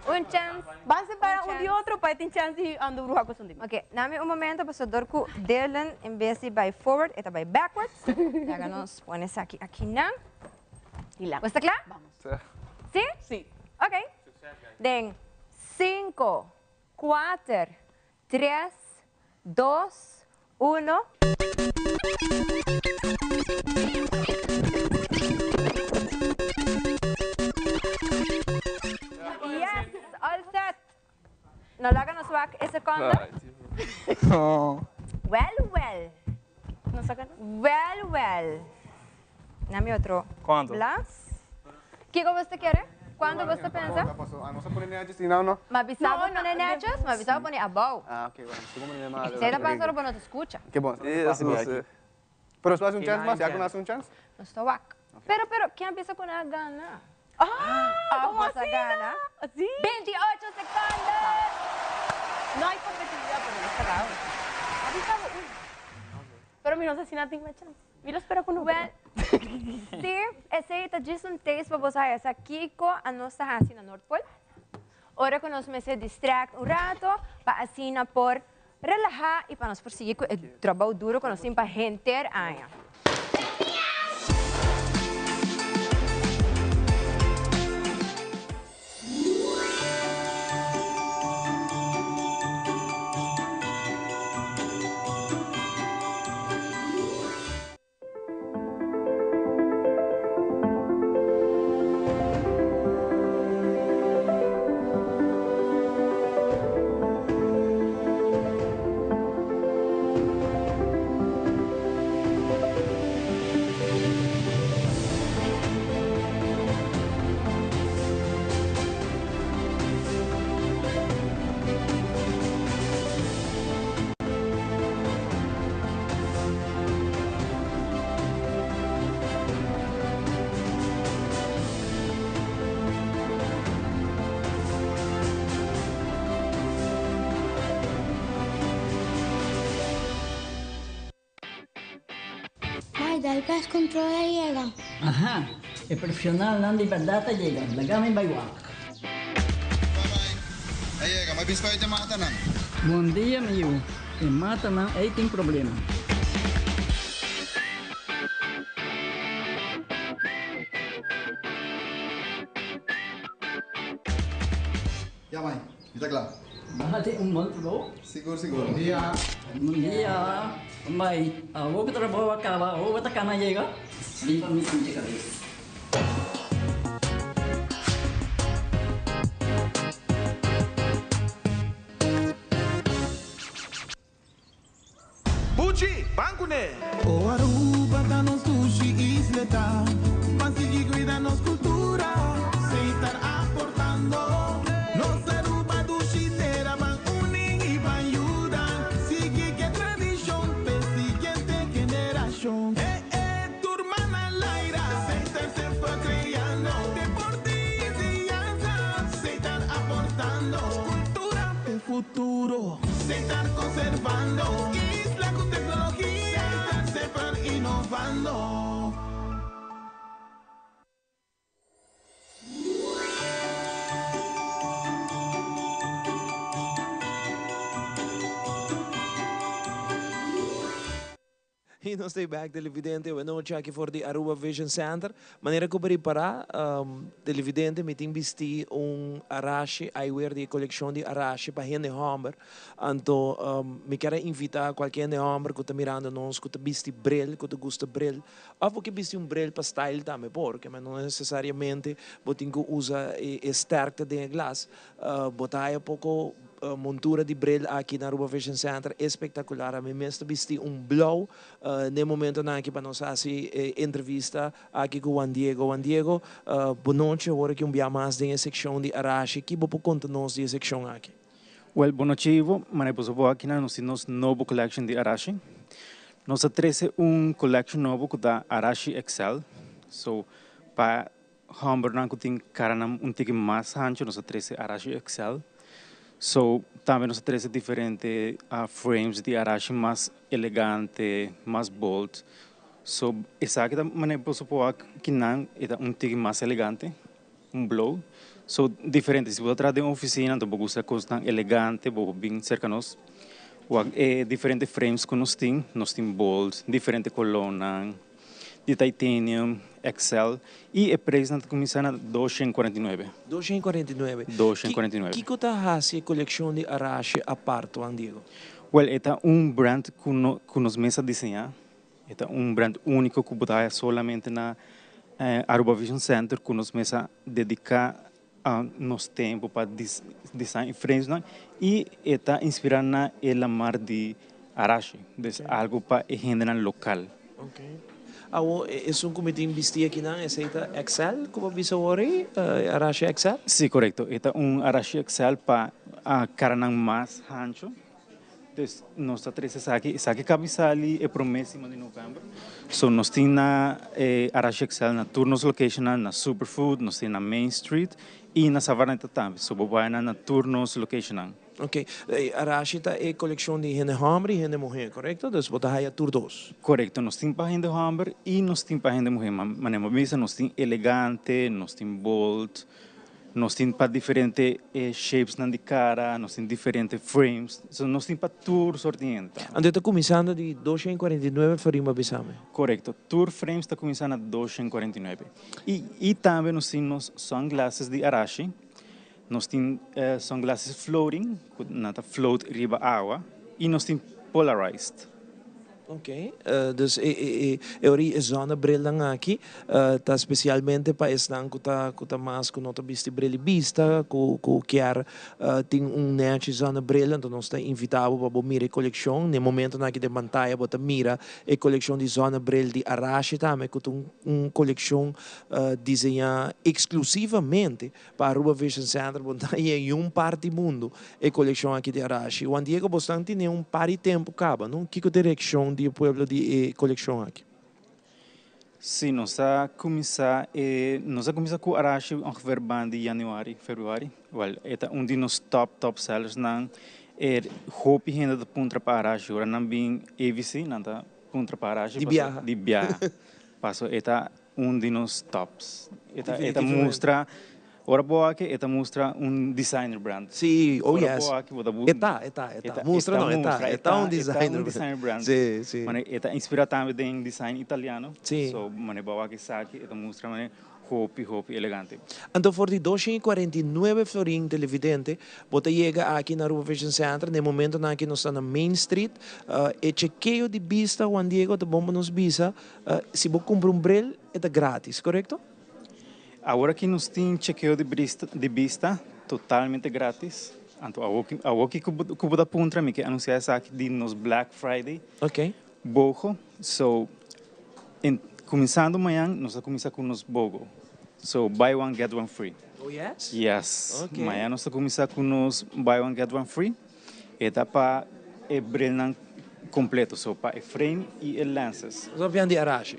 Un chance. Ban separa un di otro pa e tin chance di anda bruha ku esun di. Ok, nami un momento pasobra dor ku Dylan en bes di bai forward e ta bai backwards. Laga nos pone esaki akinan. Bo sta kla? Si? Si. Ok. Den cinco, cuater, tres, dos, uno. Yes, all set. No laga nos wak e seconde. Well, well. Well, well. Na mi otro Cuanto? blas. Kiko bo ta kere? Cuanto bo ta pensa? Nos a pone netjes y now no. Ma bisa bo pone netjes, ma bisa bo pone abou. Ah, ok, bueno. Estoy como malo. Esey ta pasa ora bo no ta scucha. Ke bon. Eso no sé. Pero despues un chance mas, ya cu nos un chance? Nos ta wak. Pero, pero, ken a bisa cu nan a gana? Ah, ¿cómo bos a así, gana. no? Sí. 28 seconde! No hay competitividad, pero no está raro. Avisado uno. Pero mi no sé si nada tengo chance. Mi lo espero con un Well, sí, esey ta djis un taste pa boso haya sa kico a nos ta haci na Noordpool. Ora cu nos mester distract un rato pa asina por relaha y pa nos por sigui cu e trabou duro cu nos tin pa henter aña. Mai, dal pest control a yega. Aha, e profesionalnan di berdad a yega, laga mi bai wak. A yega, ma bispa e matanan. Bon dia mi yu, e matanan ei tin problema. Ya mai, mi ta kla. Bati un bon trabou. Sigur, sigur. Bon dia. Bon dia. Mai, awor ku trabou a kaba, awor bo ta kana yega? Bin pa mi sinti kabes. Buchi, ban kuné! O Aruba ta nos dushi isleta, ban sigui cuida nos cultura, Setar aportando. Nos Aruba dushi tera, ban uni y ban yuda, sigui ke tradicion p'e siguiente generacion. Eh eh, tur man al aire, Setar semper creando, deporte y enseñanza, Setar aportando, cultura p'e futuro. Setar conservando, isla cu tecnologia, Setar semper innovando. Y nos ta bek televidente awe nochi aki for di Aruba Vision Center. Manera cu bo ripara, televidente, mi tin bisti un Arashi eyewear di e coleccion di Arashi pa hende homber. Anto mi kier a invita cualkier hende homber cu ta mirando nos cu ta bisti bril, cu ta gusta bril, of bo ke bisti un bril pa style tambe por, ke no necesariamente bo tin cu usa e sterkte den e glas. Bo ta haya poco montura di bril aki na Aruba Vision Center espectacular. Ami mes ta bisti un blauw n'e momentonan aki pa nos haci e entrevista aki cu Juan Diego. Juan Diego, bo nochi awor aki un bia mas den e seccion di Arashi. Ki bo por conta nos di e seccion aki? Wel, bo nochi Ivo. Manera boso por aki nan nos tin nos nobo collection di Arashi. Nos a trece un collection nobo cu ta Arashi XL. So, pa Hòmbernan ku tin karanan un tiki mas hanchu nos a trese Arashi XL. So, tambe nos a trese diferente frames di Arashi mas elegante, mas bold. So, esaki ta manera boso por wak kinan e ta un tiki mas elegante, un blou. So, diferente. Si bo ta traha den ofisina anto bo gusta kosnan elegante bo por bin serka nos wak e diferente frames ku nos tin. Nos tin bold, diferente kolónan. Di titanium, XL, y e prijsnan ta cuminsa na 249. 249. 249. Kico ta haci e coleccion di Arashi apart, Juan Diego? Well, e ta un brand cu no, cu nos mes a diseña. E ta un brand unico cu bo ta haya solamente na Aruba Vision Center cu nos mes a dedica nos tempo pa design e framesnan y e ta inspira na e lamar di Arashi, dus algo pa e hendenan local. Ok. Awo esun cu mi tin bisti akinan esey ta XL cu bo a bisa awor ey, Arashi XL? Si, corecto. E ta un Arashi XL pa caranan mas hancho. Dus nos ta trece esaki, esaki caba di sali e prome siman di november. So nos tin na e Arashi Excel na tur nos locationnan, na Superfood, nos tin na Main Street y na Savaneta tambe. So bo bay na tur nos locationnan. Ok, Arashi ta e coleccion di hende homber y hende muher, corecto? Dus bo ta haya tur dos. Corecto, nos tin pa hende homber y nos tin pa hende muher. Manera bo bisa nos tin elegante, nos tin bold. Nos tin pa diferente shapesnan di cara, nos tin diferente frames, so nos tin pa tur soort di hende. Anto e ta cuminsando di 249 florin bo a bisa mi? Corecto, tur frames ta cuminsa na 249. Y y tambe nos tin nos sunglasses di Arashi, nos tin sunglasses floating cu nan ta float riba awa y nos tin polarized. Ok, dus e ora e zonnebrilnan aki ta specialmente pa esnan cu ta cu ta mas cu no ta bisti bril di bista, cu cu kier tin un nechi zonnebril, anto nos ta invita bo pa bo mira e coleccion. Na e momentonan aki den pantaya bo ta mira e coleccion di zonnebril di Arashi tambe cu ta un coleccion diseña exclusivamente Pa Aruba Vision Center bo ta haña en un parti mundo e coleccion aki di Arashi. Juan Diego bosnan tene un par di tempo caba, no? Kico ta e reaccion di e pueblo di e coleccion aki? Si, nos a cuminsa e nos a cuminsa cu Arashi ongeveer banda di januari, februari. Wel, e ta un di nos top top sellers nan. E hopi hende ta puntra pa Arashi. Ora nan bin AVC nan ta puntra pa Arashi. Di biaha. Di biaha. Paso e ta Un di nos tops. E ta e ta mustra, ora bo aki e ta mustra un designer brand. Sí, oh Ora yes. bo aki bo ta bu E ta, e ta, e ta. Mustra no, e ta, e ta un designer E ta un designer brand. Sí, sí. Mane e ta inspira tambe den design italiano. Sí. So mane bo aki esaki e ta mustra mane hopi hopi elegante. Anto for di 249 florin televidente bo ta yega aki na Aruba Vision Center na e momentonan aki nos ta na Main Street. E chekeo di bista Juan Diego ta bon pa nos bisa Si bo kumpra un bril e ta gratis, korekto? Awor aki nos tin chekeo di brista di bista totalmente gratis. Anto awor ki awor ki ku bo ku bo ta puntra mi ke anunsia esaki di nos Black Friday. Ok. Bogo. So en kuminsando mañan nos ta kuminsa ku nos bogo. So buy one get one free. Oh yes? Yes. Ok. Mañan nos ta kuminsa ku nos buy one get one free. E ta pa e brilnan completo, so pa e frame y e lenses. Nos a di Arashi?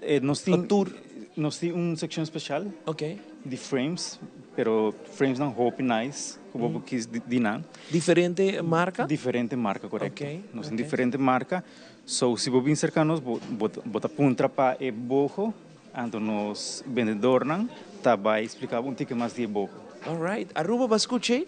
E nos tin O tur? Nos tin un seccion special. Ok. Di frames, pero framesnan hopi nice cu bo por kies di nan. Diferente marca? Diferente marca, corecto. Ok, Nos tin ok. diferente marca, so si bo bin cerca nos bo bo ta puntra pa e boho, anto nos bendedornan ta bay splica bo un tiki mas di e boho. Alright, Aruba bo a scuch'e?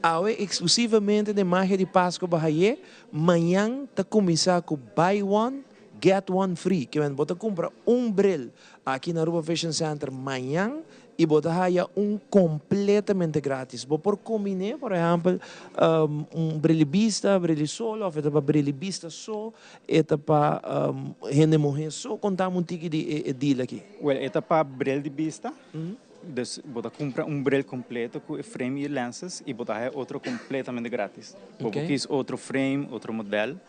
Awe exclusivamente den Magia di Pasco Bahayé, mañan ta cuminsa cu Buy One, Get One Free. Kimen bo ta cumpra un bril aki na Aruba Vision Center mañan y bo ta haya un completamente gratis. Bo por combine, por ehempel, un bril di bista, bril di sol of e ta pa bril di bista so, e ta pa hende muhe so. Contami un tiki di e deal aki. Well, e ta pa bril di bista. Dus bo ta cumpra un bril completo cu e frame y e lenses y bo ta haya otro completamente gratis. Bo por kies otro frame, otro model,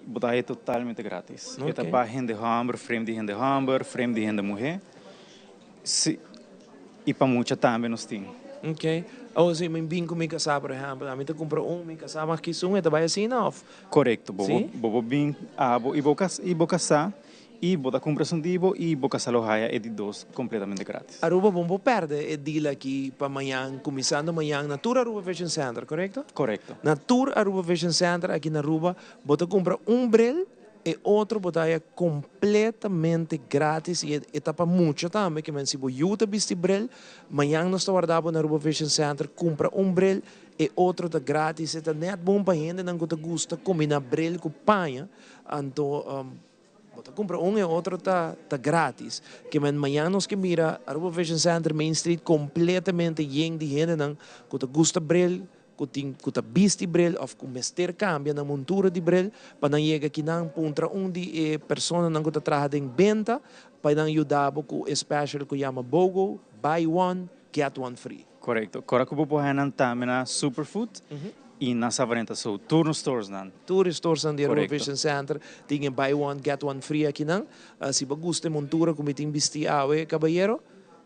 bo ta haya totalmente gratis. E ta pa hende homber, frame di hende homber, frame di hende muhe. Si, y pa mucha tambe nos tin. Ok. Awor si mi bin cu mi casa por ehempel, ami ta cumpra un, mi casa mag kies un, e ta bay asina of? Corecto. Bo por bin abo y bo casa Y bo ta cumpra esun di bo y bo casa lo haya e di dos completamente gratis. Aruba bon por perde e deal aki pa mañan, cuminsando mañan na tur Aruba Vision Center, corecto? Corecto. Na tur Aruba Vision Center aki na Aruba bo ta cumpra un bril, e otro bo ta haya completamente gratis y e ta pa mucha tambe, ke men si bo yu ta bisti bril, mañan nos ta warda bo na Aruba Vision Center, cumpra un bril, e otro ta gratis, e ta net bon pa hendenan cu ta gusta combina bril cu paña, anto. Bo ta cumpra un e otro ta ta gratis. Ke men mañan nos ke mira Aruba Vision Center Main Street completamente yen di hendenan cu ta gusta bril, cu tin cu ta bisti bril of cu mester cambia nan montura di bril pa nan yega kinan puntra un di e personanan cu ta traha den benta pa nan yuda bo cu e special cu yama BOGO, Buy One Get One Free. Correcto. Cora cu bo por haya nan tambe na Superfood y na Savaneta. So tur nos stores nan. Tur e stores nan di Aruba Vision Center tin e buy one get one free aki nan. Si bo gusta e montura cu mi tin bisti awe cabayero.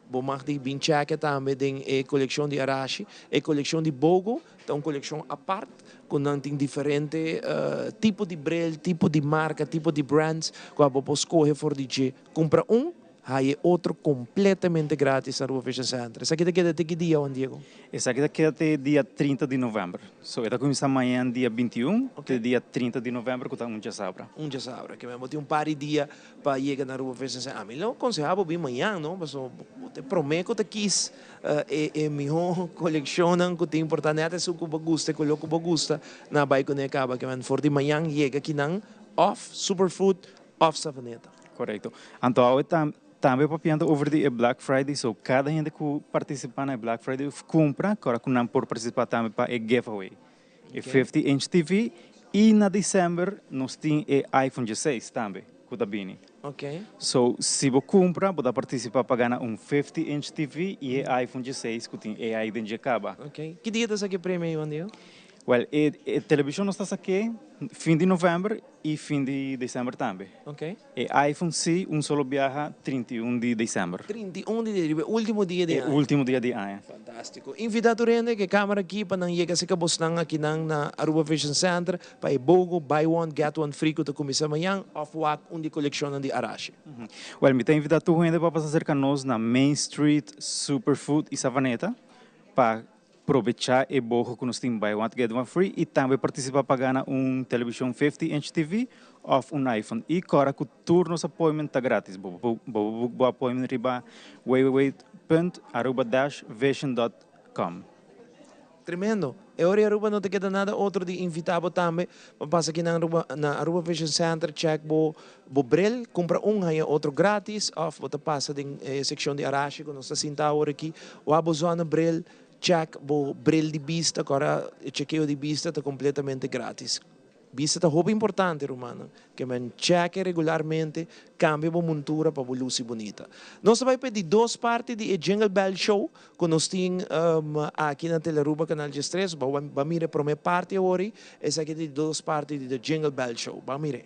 Bo mag di bin chèkè tambe den e kolekshon di Arashi. E kolekshon di Bogo ta un kolekshon apart ku nan tin diferente tipo di bril, tipo di marka, tipo di brands ku abo por skohe for di dje. Kumpra un, haya e otro kompletamente gratis na Aruba Vision Center. Esaki ta keda te ki dia, Juan Diego? Esaki ta keda te dia 30 di novèmber. So e ta kuminsá mañan dia 21 te dia 30 di novèmber ku ta un djasabra. Un djasabra. Ke men bo tin un par di dia pa yega na Aruba Vision Center. Ami lo konsehá bo bin mañan no, pasobra bo ta e promé ku ta kis e mihó kolekshonnan ku tin. Por ta nèt esun ku bo gusta, e koló ku bo gusta, nan a bai kuné kaba. Ke men for di mañan yega kinan òf Superfood òf Savaneta. Korekto. Anto awe tambe papiando over di e Black Friday, so kada hende ku partisipá na e Black Friday òf kumpra, kòrda ku nan por partisipá tambe pa e giveaway. E 50 inch TV y na december nos tin e iPhone 16 tambe cu ta bini. So si bo cumpra bo ta participa pa gana un 50 inch TV y e iPhone 16 cu tin AI den dje caba. Ki dia ta saki e premio Juan Diego? Well e television nos ta sake fin di november y fin di december tambe. E iPhone si un solo biaha 31 di december. 31 di riba e ultimo dia di aña. E ultimo dia di aña. Fantastico. Invita tur hende ke camera aki pa nan yega cerca bosnan akinan na Aruba Vision Center pa e bogo buy one get one free cu ta cuminsa mañan of wak un di coleccionnan di Arashi. Well mi ta invita tur hende pa pasa cerca nos na Main Street Superfood y Savaneta pa Probechá e boho ku nos tin Buy One Get One Free i tambe partisipá pa gana un televishon 50 inch TV òf un iPhone. I kòrda ku tur nos appointment ta gratis. Bo por book bo appointment riba www.aruba-vision.com. Tremendo! E ora di Aruba no ta keda nada otro di invitá bo tambe pa pasa aki na Aruba na Aruba Vision Center check bo bo bril, kumpra un haña otro gratis òf bo ta pasa den e sekshon di Arashi ku nos ta sinta awor aki wak bo zonnebril, check bo bril di bista ku ora e chekeo di bista ta kompletamente gratis. Bista ta hopi importante rumannan, ke men cheke regularmente, kambia bo montura pa bo lusi bunita. Nos ta bai pa e di dos parti di e Jingle Bell Show ku nos tin aki na Telearuba Canal 13. Bo a mira e prome parti awor, esaki ta e di dos parti di The Jingle Bell Show. Ban mir'e.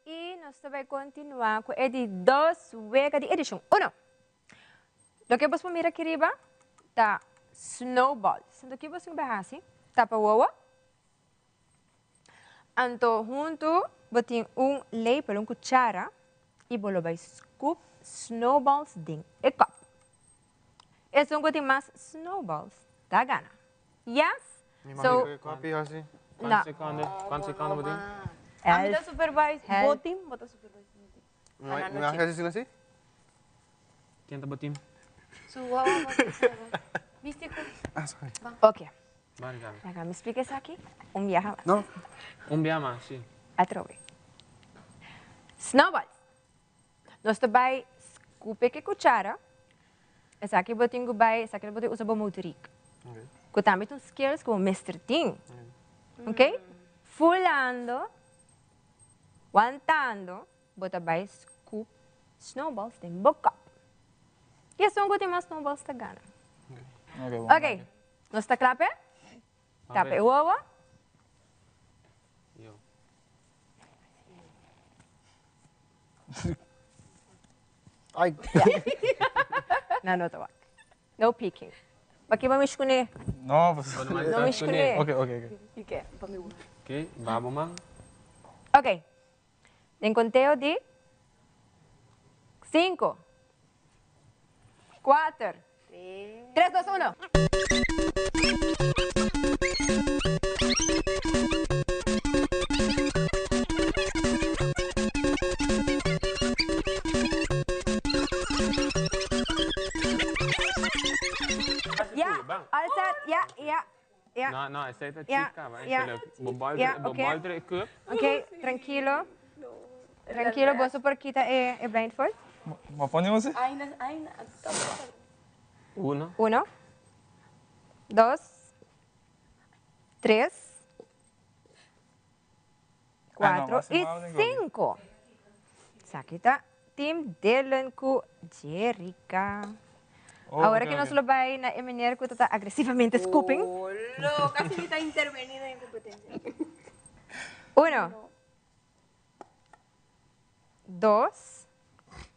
I nos ta bai kontinuá ku e di dos wega di edishon uno. Loke bos por mira aki riba ta snowballs. Anto ki bos tin ku bai hasi? Tapa wowo. Anto huntu bo tin un lepel, un kuchara, i bo lo bai scoop snowballs den e kòp. Esun ku tin mas snowballs ta gana. Yes? So. No. Kuantu sekondo bo tin? Ami ta supervise bo team, bo ta supervise mi team. Mi a hasi asina si? Ken ta bo team? Su wawa bo ta saba. Bisti ku. Ah, sorry. Ok. Ban Gabi. Laga mi splika esaki un biaha mas. No. Un biaha mas, si. Atrobe. Snowballs. Nos ta bai skupe ke kuchara. Esaki bo tin ku bai, esaki bo tin usa bo motoriek. Ku tambe ta un skills ku bo mester tin. Ok? Fulando, wantando, bo ta bai scoop snowballs den bo kop. I esun ku tin mas snowballs ta gana. Ok, nos ta kla p'e? Tapa e wowo. Ai. No, no ta wak. No peeking. Baki bo mish kuné? No, No mish kuné. Ok, ok, ok. Oké. Ok, babo man. Ok. Den konteo di sinku, kuater, tres, dos, uno. Ya, all set, ya, ya, ya. No, no, esei ta Ya, chip kaba. ya. Bo bolter, Ya, bo ok. bolter e cup. Ok, tranquilo. Tranquilo, boso por kita e, e blindfold. Ma pone você? Aina, aina. Uno. Uno, dos, tres, cuatro y cinco. Esaki ta Team Dylan cu Jerrica. Oh, Awor ok, ki nos ok. lo bay na e meneer cu ta ta agresivamente scooping. Olo, casi mi ta interveni den e competencia. Uno. 2,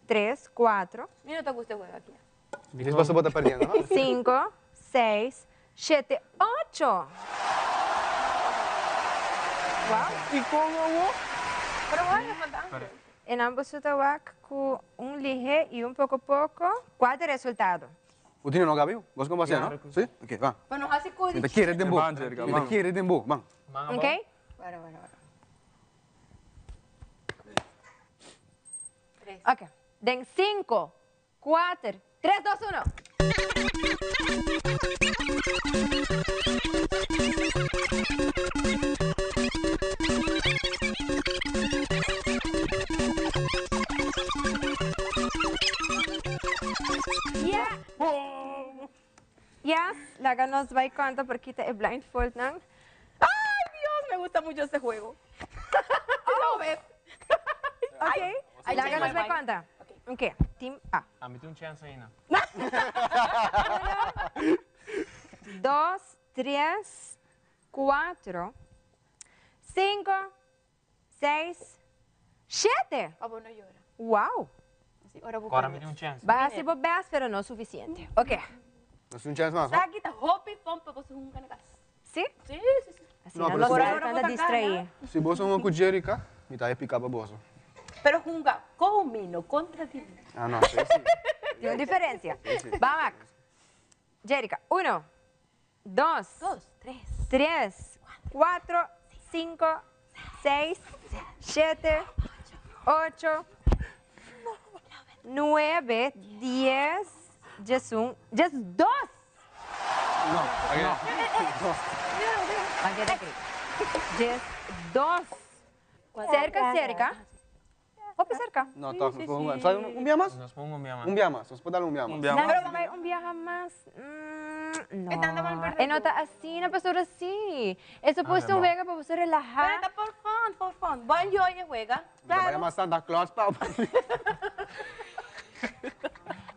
3, 4. Mi no ta gusta e juego aki. Dices boso bo ta perdiendo, no? 5, 6, 7, 8. Wow. Y con awo? Pero bueno, falta antes. En ambos ta wak cu un lihe y un poco poco. Cual ta e resultado? Bo tin no, Gabi? Bos con base, no? Si? Ok, ban. Pero no haci Mi ta kere den bo. Mi ta kere den bo. Ban. Ok? Bueno, bueno, bueno. Ok. Den 5, 4, 3, 2, 1. Yeah. Yes, laga nos bai conta por kita e blindfold nan. Ay, Dios, me gusta mucho este juego. Lo ves. Ok, laga nos bai conta. Ok, team A. A mi tin un chance ainda. Uno, dos, tres, cuatro, cinco, seis, shete. Abo no yora. Wow. Sí, ora bo Cora mi tin un chance. Ba haci bo best, pero no suficiente. Ok. Nos tin un chance mas, no? Esaki ta hopi fun pa boso hunga na cas. Sí? Sí, sí, sí. Asina No, pero los si por bo- anda distraí. Si boso hunga cu Jerica, mi ta pica pa boso. Pero hunga con mi, no contra di mi. Ah, no, sí, sí. Tin un diferencia. Sí, sí. Ba wak. Jerica, uno, dos, Dos, tres, tres, cuatro, cinco, seis, shete, ocho, nuebe, dies, diesun, diesdos. No, no. Ban keda kri. 12. Cerca, cerca. Hopi cerca. No, toch, nos por hunga. Sabe un bia mas? Nos por hunga un bia mas. Un bia mas, nos por dal un bia mas. Un bia Nan mas. ta bai un biaha mas. Mm, no. E tanda ban perde E no ta asina, pasobra si. E supuesto un wega pa boso relaha. Pero ta por fun, por fun. Bo enjoy e wega. Ta bai mas Santa Claus pa.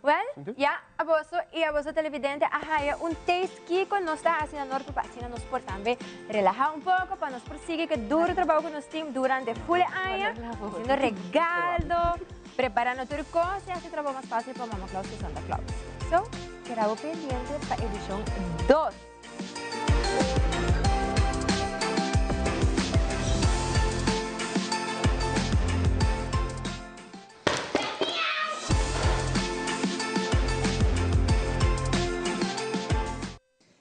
Well, ya a boso y a boso televidente a haya un taste kico nos ta haci na Noord pa asina nos por tambe relaha un poco pa nos por sigui cu duro trabao cu nos tin durante full e aña, haciendo regaldo, preparando tur cos y haci trabao mas facil pa Mama Claus cu Santa Claus. So, keda bo pendiente pa edicion dos.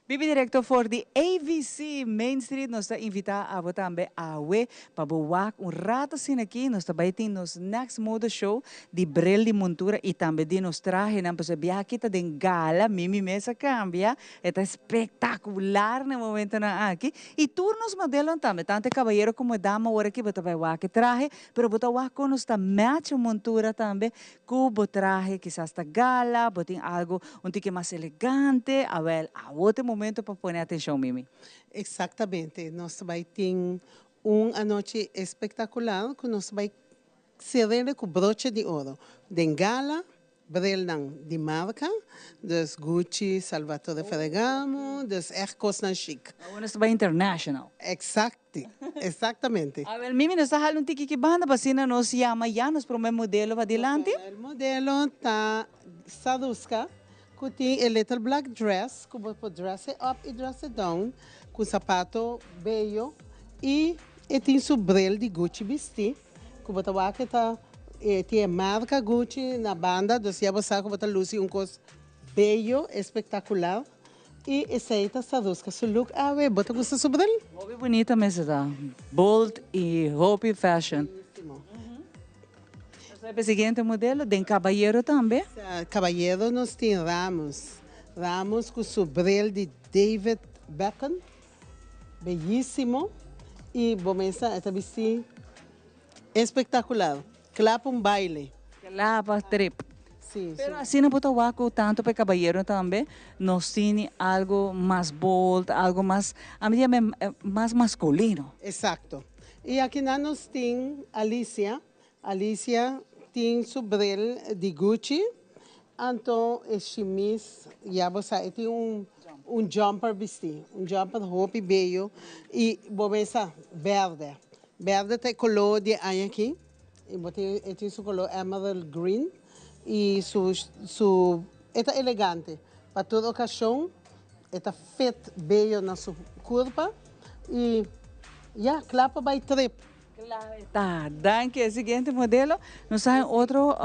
Bibi directo for di AVC Main Street nos ta invita abo tambe awe pa bo wak un rato asina aki nos ta bay tin nos next mode show di bril di montura y tambe di nos trahenan pasobra e biaha aki ta den gala mimi mes a cambia e ta espectacular na e momentonan aki y tur nos modelonan tambe tanto e cabayero como e dama ora aki bo ta bay wak e trahe Pero bo ta wak kon nos ta match un montura tambe ku bo trahe kisas ta gala, bo tin algu un tiki mas elegante, awel awo ta e momento pa pone atenshon Mimi. Exactamente, nos ta bai tin un anochi espectacular ku nos ta bai cerr'e ku broche di oro den gala Brilnan di marca, dus Gucci, Salvatore Ferragamo, dus echt cosnan chic. Awor nos ta bai international. Exacti, exactamente. Awel Mimi nos ta hala un tiki ki banda pa asina nos yama ya nos prome modelo pa dilanti. Nos prome modelo ta Saduska cu tin e little black dress cu bo por dress it up y dress it down cu zapato bello y e tin su bril di Gucci bisti. Ku bo ta wak e ta e tin e marka Gucci na banda, dus ya bo sa ku bo ta lusi un kos bello, espektakular. I esei ta Saruska su look awe. Bo ta gusta su bril? Hopi bunita mes e ta. Bold i hopi fashion. Buenisimo. Nos ta e siguiente modelo den kabayero tambe. Kabayero nos tin Ramos. Ramos ku su bril di David Beckham. Bellisimo y bo mesa e ta bisti espectacular. Cla pa un baile. Cla pa trip. Si. Pero asina bo ta wak cu tanto pa e cabayero tambe nos tini algo mas bold, algo mas, a mi diame mas masculino. Exacto. Y akinan nos tin Alicia. Alicia tin su bril di Gucci, anto e shimis, ya bo sa, e tin un un jumper bisti, un jumper hopi beyo y bo mesa berde. Berde ta e color di e aña aki. Y bo tin, e tin su color emerald green y su, su, e ta elegante. Pa tur ocasion e ta fit bello na su curpa y ya, cla pa bay trip. Ta, danki. E siguiente modelo, nos ta haña otro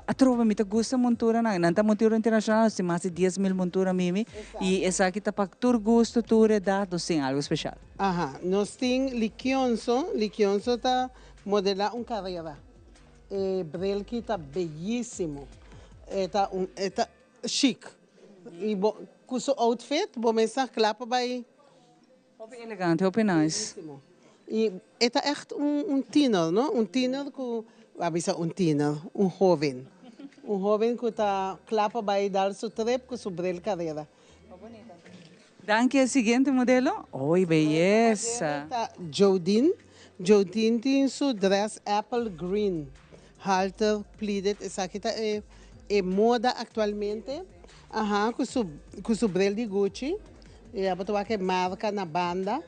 atrobe, mi ta gusta monturanan. Nan ta montura internacional, nos tin mas di 10,000 montura mimi. Y esaki ta pa tur gusto, tur edad, nos tin algo special. Aha, nos tin Likionso, Likionso ta modela un carera. E bril ki ta beyisimo. E ta un, e ta chic. Y bo, cu su outfit, bo mester cla pa bay. Hopi elegante, hopi nice. Beyisimo. Y e ta echt un, un tiener, no? Un tiener cu, a bisa un tiener, un hoven. Un hoven cu ta cla pa bay dal su trip cu su bril carera. Danki e siguiente modelo. Oy beyesa. Ta Jodine. Jodine tin su dress apple green halter pleated esaki ta e e moda actualmente aha cu su cu su bril di Gucci y abo ta wak e marca na banda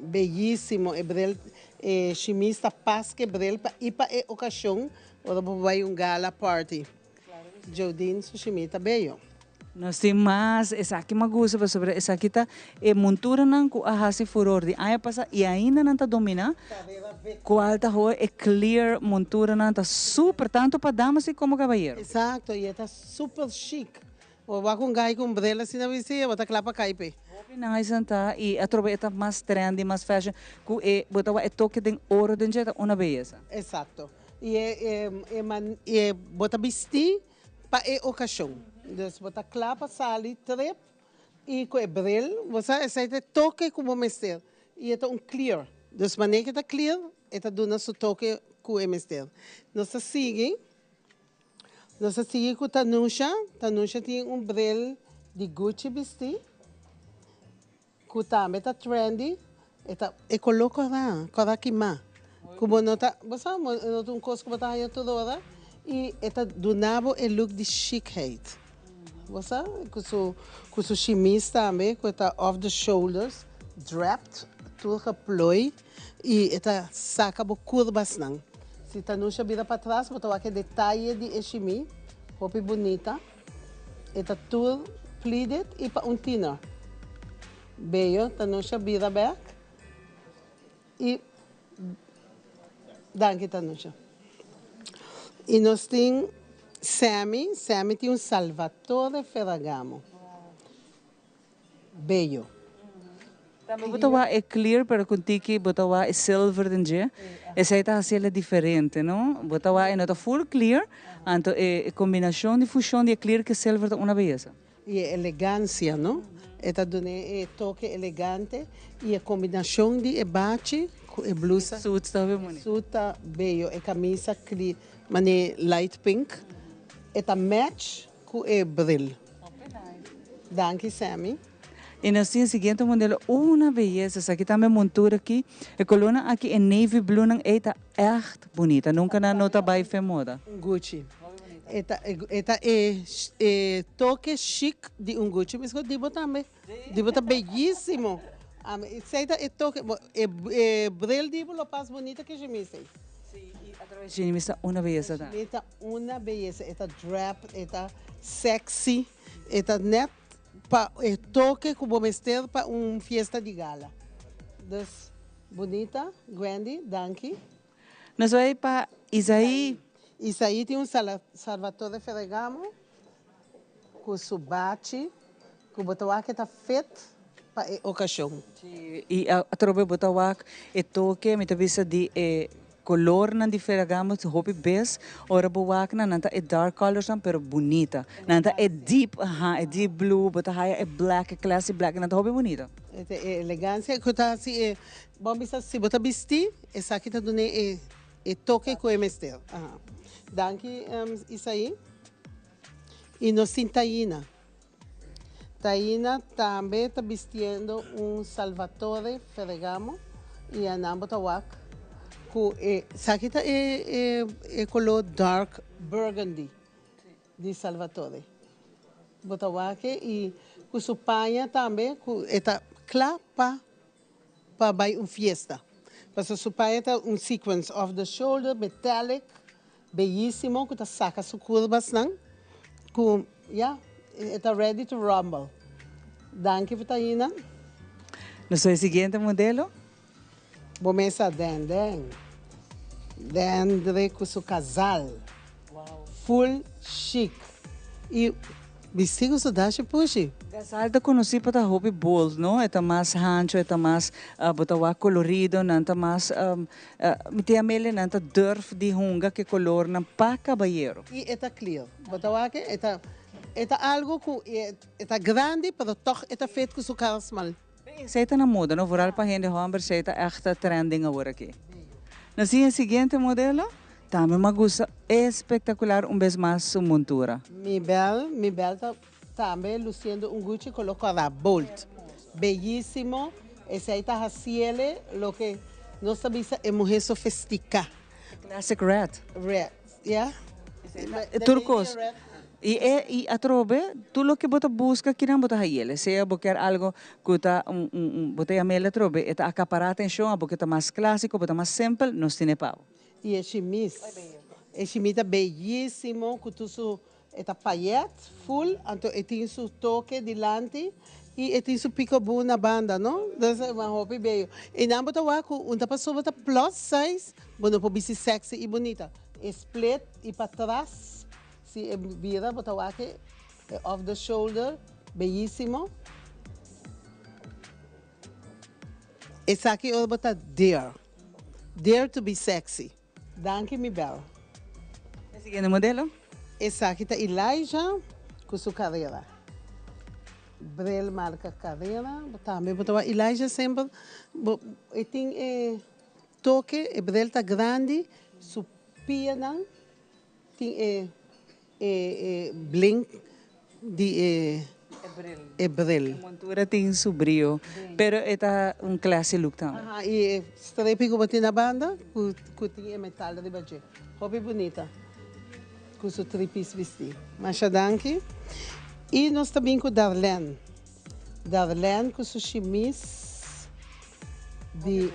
beyisimo e bril e shimis ta pas cu e bril pa y pa e ocasion ora bo bay un gala party. Jodine su shimí ta beyo. Nos tin mas, esaki mi a gusta pasobra esaki ta e monturanan ku a hasi furor di aña pasa i ainda nan ta dominá, kual ta hoor e clear monturanan ta super tanto pa damas i komo kabayero. Exacto, i e ta super chic. Bo wak un gai ku un bril asina bisti e bo ta kla pa kai p'e. Hopi nice nan ta i atrobe e ta mas trendy, mas fashion ku e bo ta wak e toke den oro den dje ta una beyesa. Exacto. I e e man e bo ta bistí pa e okashon. Dus bo ta kla pa sali trip i ku e bril, bo sa esei ta e toke ku bo mester. I e ta un clear. Dus manera ku e ta clear, e ta duna su toke ku e mester. Nos ta sigui, nos ta sigui ku Tanusha. Tanusha tin un bril di Gucci bistí. Ku tambe ta trendy, e ta e koló kòrá, kòrá kimá, ku bo no ta, bo sa, bo no ta un kos ku bo ta haña tur ora i e ta duna bo e look di chicheid. Bo sa, ku su ku su shimis tambe ku e ta off the shoulders, draped, tur geplooi i e ta saka bo kurbasnan. Si Tanusha bira patras bo ta wak e detaye di e shimi, hopi bunita. E ta tur pleated y pa un tiener. Bello ta Nusha bira bek y danki Tanusha. Y nos tin Sammy, Sammy tin un Salvatore Ferragamo. Bello. Tambe bo ta wak e clear pero con tiki bo ta wak e silver den dje. Esey ta haciele diferente no. Bo ta wak e no ta full clear anto e combinacion di fusion di e clear cu e silver ta una beyesa. Y e elegancia no. E ta dune e toke elegante y e combinacion di e bachi cu e blusa. E suit ta hopi bunita. E suit ta bello. E camisa clear mane light pink e ta match cu e bril. Danki Sammy. Y nos tin e siguiente modelo, una beyesa, esaki tambe montura aki, e colornan aki e navy blue nan ey ta echt bunita, nunca nan no ta bay fe moda. Un Gucci. E ta e ta e e toke chic di un Gucci, mi sco di bo tambe, di bo ta beyisimo, ami esey ta e toke, e e bril di bo lo pas bunita ke shimis ey. Si, y atraves dje mi sta una beyesa tambe. Mi ta una beyesa, e ta drap, e ta sexy, e ta net pa e toke ku bo mester pa un fiesta di gala. Dus bunita, Gwendy, danki. Nos bai pa Isaí. Isaí tin un Salvatore Ferragamo ku su bachi ku bo ta wak e ta fit pa e okashon. Sí, i atrobe bo ta wak e toke, mi ta bisa di e colornan di Ferragamo hopi bes ora bo wak nan, nan ta e dark colorsnan pero bunita. Nan ta e deep, aha, e deep blue, bo ta haya e black, e classy black, nan ta hopi bunita. E ta e elegancia cu ta haci e, bon bisa si bo ta bisti esaki ta duna e e toke cu e mester. Aha. Danki Isaí. Y nos tin Taina. Taina tambe ta bistiendo un Salvatore Ferragamo y anan bo ta wak cu e esaki ta e e color dark burgundy di Salvatore. Bo ta wak e y cu su paña tambe cu e ta cla pa pa bay un fiesta. Paso su paña ta un sequence off the shoulder, metallic, bellísimo, cu ta saca su curvasnan. Cu, ya, e ta ready to rumble. Danki Taina. Nos e siguiente modelo. Bo mesa den den. Dendre cu su casal. Full chic. E bisti cu su dashi pushi. Gazal ta conoci pa ta hopi bold, no? E ta mas hancho, e ta mas bo ta wak colorido, nan ta mas mi tin amele nan ta durf di hunga cu e colornan pa cabayero. Y e ta clear. Bo ta wak e ta e ta algo cu e ta grandi pero toch e ta fit cu su cara smal. Esey ta na moda, no? Vooral pa hende homber esey ta echt trending awor aki. Nos tin e siguiente modelo. Tambe mi a gusta espectacular un bes mas su montura. Mibel, Mibel ta tambe luciendo un Gucci color cora bold. Bellísimo. Esey ta haciele loke nos ta bisa e muher sofistica. Classic red. Red, yeah. Tur cos. Y e y atrobe, tur loke bo ta busca kinan bo ta hayele. Sea bo kier algo cu ta un un un bo ta yam'el atrobe, e ta acapara atencion, abo ke ta mas clasico, bo ta mas simpel, nos tene pa bo. Y e shimis, e shimis ta bellísimo cu tur su, e ta payet full, anto e tin su toke dilanti y e tin su peekaboo na banda, no? Dus e hopi bello. Y nan bo ta wak cu un ta pasobra ta plus size, bo no por bisti sexy y bunita. E split y patras. Si e bira bo ta wak e off the shoulder bellísimo. Esaki ora bo ta dare. Dare to be sexy. Danki mi bel. E siguiente modelo. Esaki ta Elijah cu su carera. Bril marca carera. Tambe bo ta wak Elijah semper bo e tin e toke e bril ta grandi su pianan. Tin e e e blink di e e bril. E montura tin su brio, pero e ta un classy look tambe. Aha, y e strepi cu bo tin na banda cu cu tin e metal riba dje. Hopi bunita cu su tripis bisti. Masha danki. Y nos ta bin cu Darlene. Darlene cu su shimis di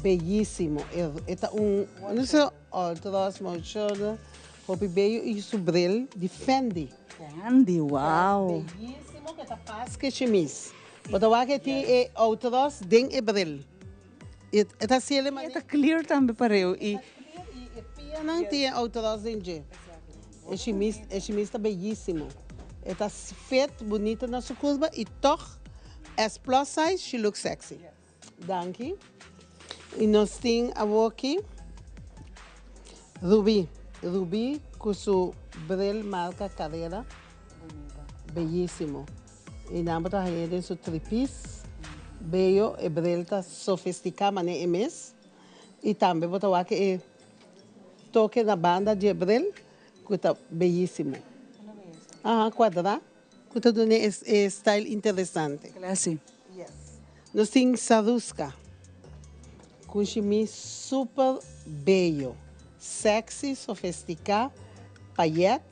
beyisimo. E ta un, no sé. Ultra small shoulder, hopi bello y su bril di Fendi. Fendi, wow. Bellísimo que ta pas ke chemise. Bo ta wak e tin e outros den e bril. E ta haciele E ta clear tambe pareu y. E ta clear y e pianan tin e outros den dje. E chemise, e chemise ta bellísimo. E ta fit, bunita na su curva y toch as plus size she looks sexy. Danki. Y nos tin awoki Ruby. Ruby cu su bril marca Carrera. Bellísimo. Y nan bo ta hañ'é den su tripis. Bello. E bril ta sofistica manera e mes. Y tambe bo ta wak e toke na banda di e bril cu ta bellísimo. Aha, cuadra. Cu ta duna e style interesante. Classy. Yes. Nos tin Saruska. Cu un shimi super bello, sexy, sofistica, payet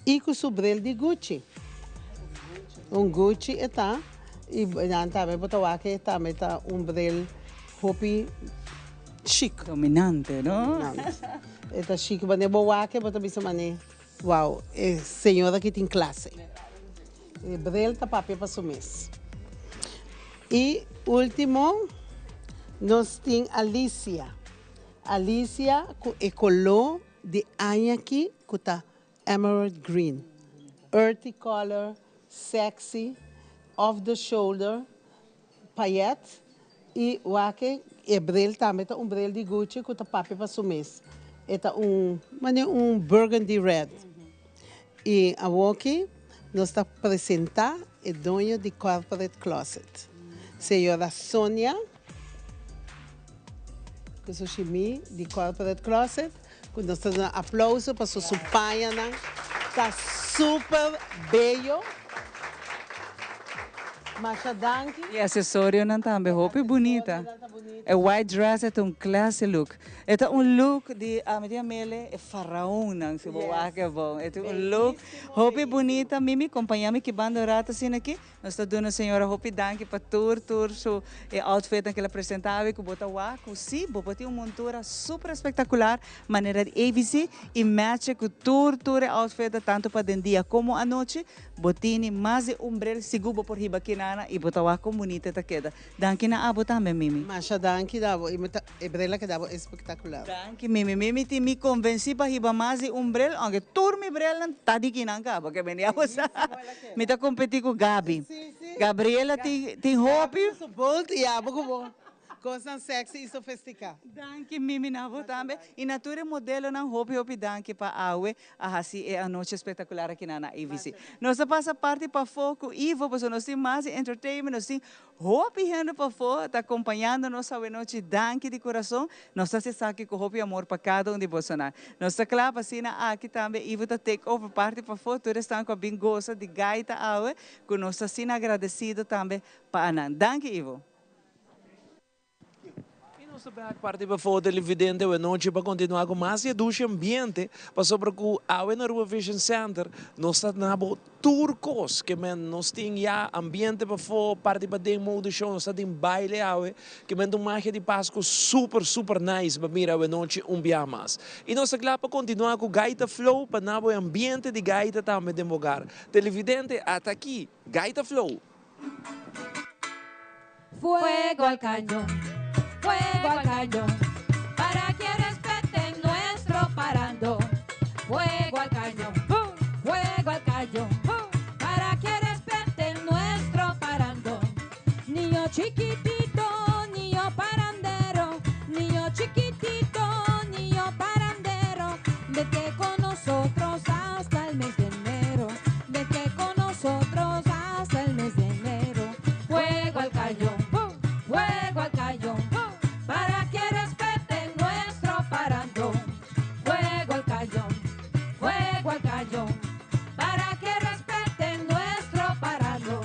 y cu su bril di Gucci. Un Gucci e ta y nan tambe bo ta wak e tambe ta un bril hopi chic. Dominante, no? Dominante. E ta chic, wanneer bo wak e bo ta bisa mane. Wow, e señora aki tin clase. E bril ta papia pa su mes. Y ultimo, nos tin Alicia. Alicia cu e color di aña aki cu ta emerald green. Earthy color, sexy, off the shoulder, Payet y wak e bril tambe ta un bril di Gucci cu ta papia pa su mes. E ta un mane un burgundy red. Y awoki nos ta presenta e doño di Corporate Closet, señora Sonia cu su shimi di Corporate Closet cu nos ta duna aplauso paso su pañanan ta super bello. Masha danki. E asesorionan tambe hopi bunita. E white dress e ta un classy look. E ta un look di ami di amele e faraonnan si bo wak e bon. E ta un look hopi bunita. Mimi compaña mi ki banda un rato asina aki. Nos ta duna señora hopi danki pa tur tur su e outfitnan ku el a presenta awe ku bo ta wak ku si bo por tin un montura super espectacular manera di ABC y matche ku tur tur e outfitnan tanto pa den dia como anochi. Bo tini mas di un bril sigur bo por hiba kinana y bo ta wak kon bunita e ta keda. Danki na abo tambe Mimi. Masha danki na abo y mi ta e bril a keda bo espectacular. Danki Mimi. Mimi tin mi convenci pa hiba mas di un bril aunke tur mi brilnan ta di kinan caba ke bini abo sa. Mi ta competi cu Gaby. Gabriela tin hopi. Gaby cu su bold y abo cu bo Cosnan sexy y sofistica. Danki Mimi na bo tambe y na tur e modelonan hopi hopi danki pa awe a haci e anochi espectacular aki na na AVC. Nos ta pasa parti pafo cu Ivo pasobra nos tin mas di entertainment nos tin hopi hende pafo ta acompañando nos awe nochi danki di curason nos ta haci esaki cu hopi amor pa cada un di bosonan. Nos ta cla pa asina aki tambe Ivo ta take over parti pafo tur esnan cu a bin goza di gaita awe cu nos ta asina agradecido tambe pa anan. Danki Ivo. I nos ta bek parti pafó televidente awe nochi pa kontinuá ku mas di e dushi ambiente pasobra ku awe na Aruba Vision Center nos ta na bo tur kos ke men nos tin ya ambiente pafó parti paden mode show nos ta tin baile awe ke men ta un magia di Pasku super super nice pa mira awe nochi un bia mas i nos ta kla pa kontinuá ku Gaita Flow pa na bo e ambiente di gaita tambe den bo hogar televidente ata aki Gaita Flow. Fuego al cañón, fuego al cañón, para que respeten nuestro parando. Fuego al cañón, fuego al cañón, para que respeten nuestro parando. Niño chiquitito, niño parandero, niño chiquitito, niño parandero, vete con nosotros hasta el mes de enero, vete con nosotros hasta el mes de enero. Fuego al cañón, fuego al cañón, para que respeten nuestro parando. Fuego al cañón, fuego al cañón, para que respeten nuestro parando.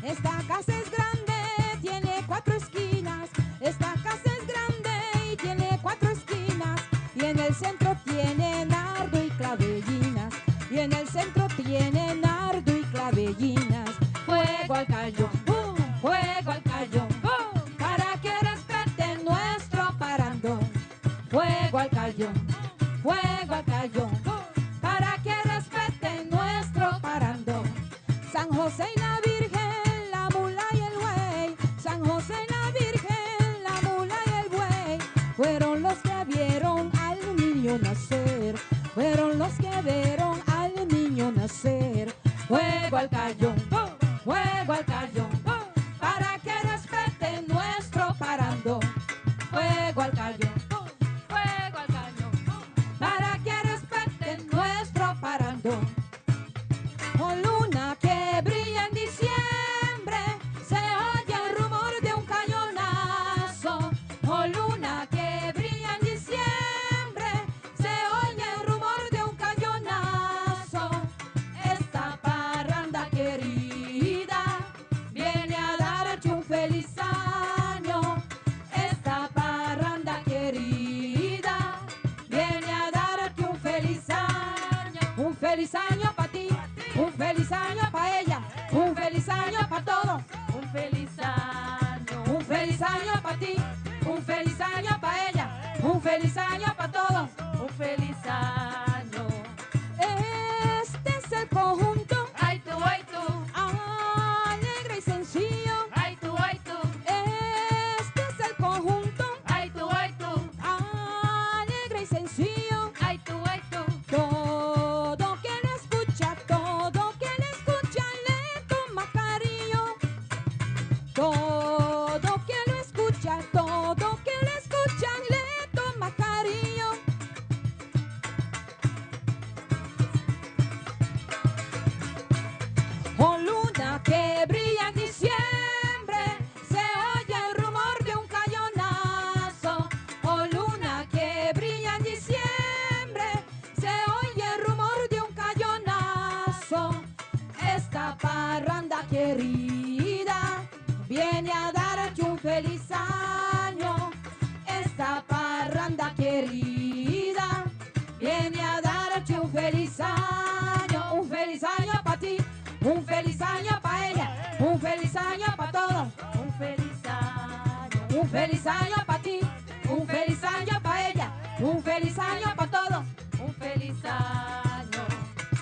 Esta casa es grande, tiene cuatro esquinas. Esta casa es grande y tiene cuatro esquinas. Y en el centro tiene nardo y clavellinas. Y en el centro tiene nardo y clavellinas. Fuego al cañón, fuego al cañón, para que respeten nuestro parando. Fuego al cañón, fuego al cañón, para que respeten nuestro parando. San José y la Virgen, la mula y el buey. San José y la Virgen, la mula y el buey. Fueron los que vieron al niño nacer. Fueron los que vieron al niño nacer. Fuego al cañón, fuego al cañón, para que respeten nuestro parando. Fuego al cañón, fuego al cañón, para que respeten nuestro parando. Oh luna que brilla en diciembre, se oye el rumor de un cañonazo. Oh luna que brilla en diciembre, se oye el rumor de un cañonazo. Esta parranda querida viene a darte un feliz año. Esta parranda querida viene a darte un feliz año. Un feliz año para ti, un feliz año para ella, un feliz año para todos. Un feliz año. Un feliz año para ti, un feliz año para ella, un feliz año para todos. Un feliz año. Este es el conjunto. Ay tú, ay tú. Alegre y sencillo. Ay tú, ay tú. Este es el conjunto. Ay tú, ay tú. Alegre y sencillo. Ay tú, ay tú. Todo que le escucha, todo que le escucha le toma cariño. Todo que lo escucha, todo que lo escucha le toma cariño. Oh luna que brilla en diciembre, se oye el rumor de un cañonazo. Oh luna que brilla en diciembre, se oye el rumor de un cañonazo. Esta parranda querida feliz año para ti, un feliz año para ella, un feliz año para todos, un feliz año.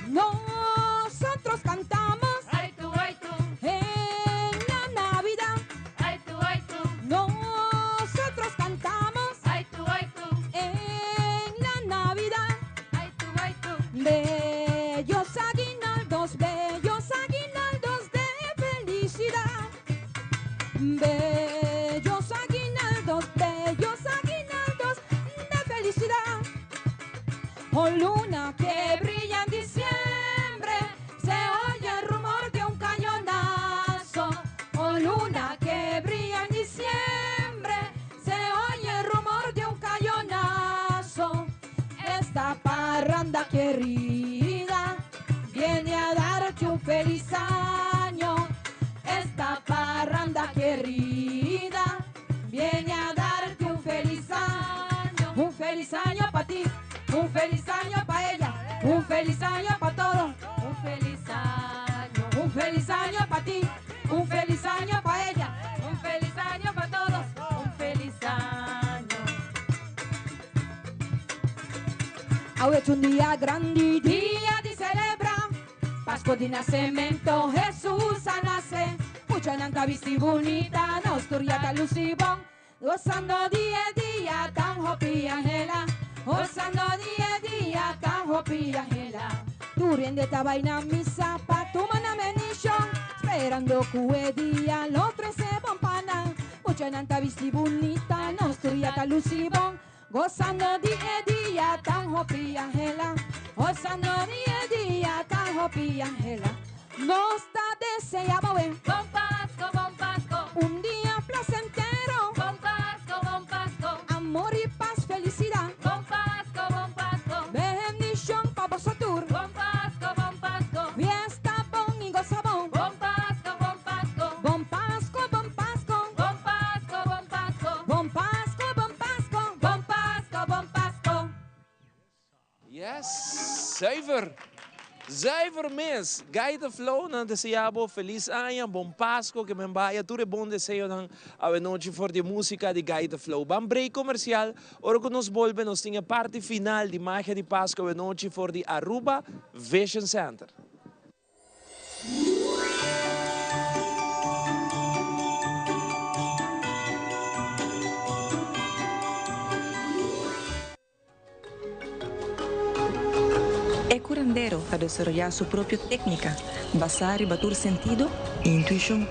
Nosotros cantamos, ay tú, ay tú, en la Navidad, ay tú, ay tú. Nosotros cantamos, ay tú, ay tú, en la Navidad, ay tú, ay tú. Bellos aguinaldos, bellos aguinaldos de felicidad. Bellos aguinaldos, bellos aguinaldos de felicidad. Oh luna que brilla en diciembre, se oye el rumor de un cañonazo. Oh luna que brilla en diciembre, se oye el rumor de un cañonazo. Esta parranda querida viene a darte un feliz año. Esta parranda querida viene a darte un feliz año. Un feliz año para ti, un feliz año para ella, un feliz año para todos. Un feliz año, un feliz año para ti, un feliz año para ella, un feliz año para todos. Un feliz año. Hoy es un día grande, día de celebrar. Pascua de nacimiento, Jesús a nace. Mucha nanta bisti bonita, nos turiata lucibón. Gozando día a día, tan hopi angela. Gozando día a día, tan hopi angela. Durende esta vaina misa pa tu mana menishon. Esperando que día, los tres se pompana. Mucha nanta bisti bonita, nos turiata lucibón. Gozando día a día, tan hopi angela. Gozando día a día, tan hopi angela. Nos ta deseamos, ven. Bon Pasco, bon Pasco. Un día placentero. Bon Pasco, bon Pasco. Amor y paz, felicidad. Bon Pasco, bon Pasco. Bendición pa' vosotros. Bon Pasco, bon Pasco. Fiesta bon y goza bon. Bon Pasco, bon Pasco. Bon Pasco, bon Pasco. Bon Pasco, bon Pasco. Bon Pasco, bon Pasco. Bon Pasco, bon Pasco. Yes, zuiver. Zuiver mes. Gaita Flow nan desea bo feliz aña, bon Pasco, que men vaya tur e bon deseo nan awenochi for di musica di Gaita Flow. Ban break comercial, ora cu nos bolbe nos tin e parti final di Magia di Pasco awenochi for di Aruba Vision Center. E curandero ta desaroyá su propio técnica basá riba tur sentido i intuishon.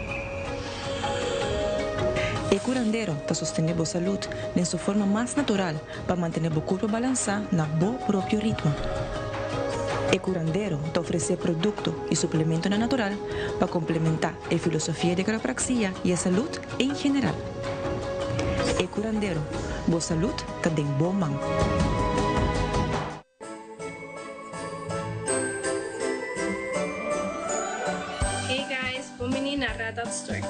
E curandero ta sostené bo salud den su forma mas natural pa mantené bo curpa balansá na bo propio ritmo. E curandero ta ofresé producto i suplementonan natural pa complementá e filosofia di quiropraxia i e salud en general. E curandero, bo salud ta den bo man. Hey guys, bon bini na Red Dot Store.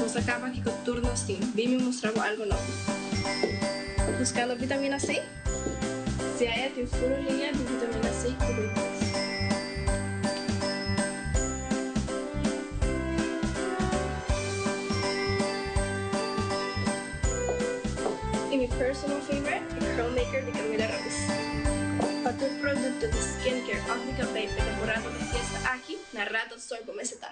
Nos a caba aki cu tur nos tin. Bin mi mustra bo algo nobo. Buscando vitamina C? Si aya tin furu liña di vitamina C cu B3. Y mi personal favorite, e Curl Maker di Camila Rose. Pa tur producto di skincare of di cabey p'e temporada di fiesta aki, na Red Dot Store bo mester ta.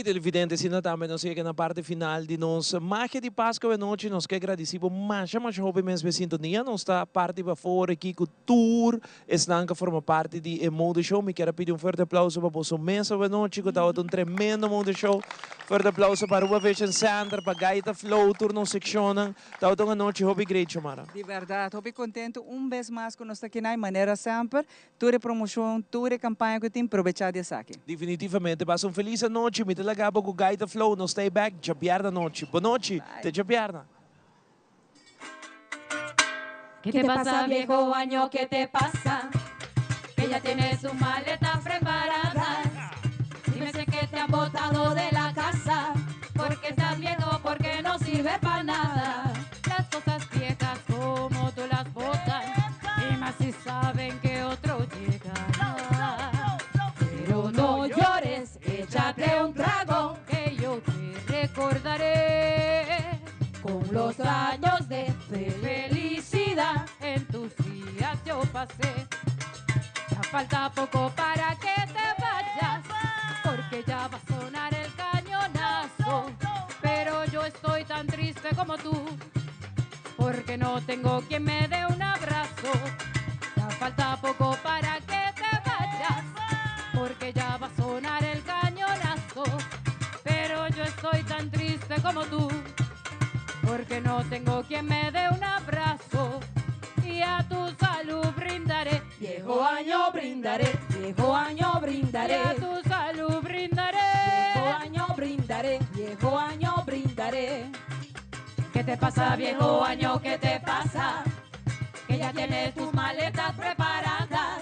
Televidente, asina tambe nos yega na parti final di nos Magia di Pasco awe nochi. Nos ke gradisi bo masha masha hopi mes pa e sintonia. Nos ta parti pafor aki ku tur esnan ku a forma parti di e Mode Show. Mi kier a pidi un fuerte aplauso pa boso mes awe nochi ku tabata un tremendo Mode Show. Fuerte aplauso pa Aruba Vision Center, pa Gaita Flow, tur nos sekshonnan. Tabata un anochi hopi great, Xiomara. Di bèrdat, hopi kontentu un bes mas ku nos ta aki na e manera semper. Tur e promocion, tur e campaña cu tin, probecha di esaki. Definitivamente. Pasa un feliz anochi. Mi ta laga bo cu Gaita Flow. Nos ta e back djabièrnè anochi. Bo nochi. Te djabièrnè. ¿Qué te pasa viejo año? ¿Qué te pasa? Que ya tienes tus maletas preparadas. Dime si es que te han botado de la casa. Porque estás viejo, porque no sirve pa nada. Las cosas viejas como tú las botas. Y más si saben que otro llegará. Pero no llores, échate un trago. Que yo te recordaré. Con los años de felicidad en tus días yo pasé. Ya falta poco para que te vayas, porque ya va a sonar el cañonazo. Pero yo estoy tan triste como tú, porque no tengo quien me dé un abrazo. Ya falta poco para que te vayas, porque ya va a sonar el cañonazo. Pero yo estoy tan triste como tú, porque no tengo quien me dé un abrazo. Y a tu salud brindaré. Viejo año brindaré, viejo año brindaré. Y a tu salud brindaré. Viejo año brindaré, viejo año brindaré. ¿Qué te pasa, viejo año? ¿Qué te pasa? Que ya tienes tus maletas preparadas.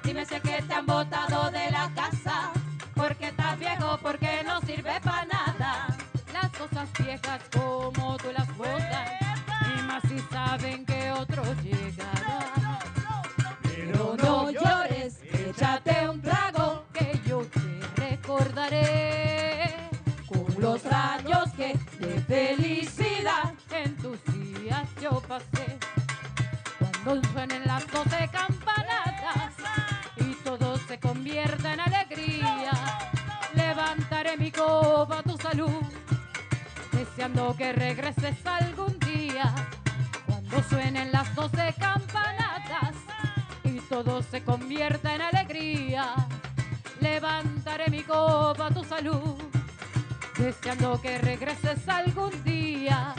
Dime si es que te han botado de la casa. Porque estás viejo, porque no sirve pa' nada. Las cosas viejas como tú las botas. Y más si saben que otro llegará. Pero no llores, échate un trago. Que yo te recordaré. Con los años que de felicidad en tus días yo pasé. Cuando suenen las 12 campanadas y todo se convierta en alegría, levantaré mi copa a tu salud, deseando que regreses algún día. Cuando suenen las 12 campanadas y todo se convierta en alegría, levantaré mi copa a tu salud, deseando que regreses algún día.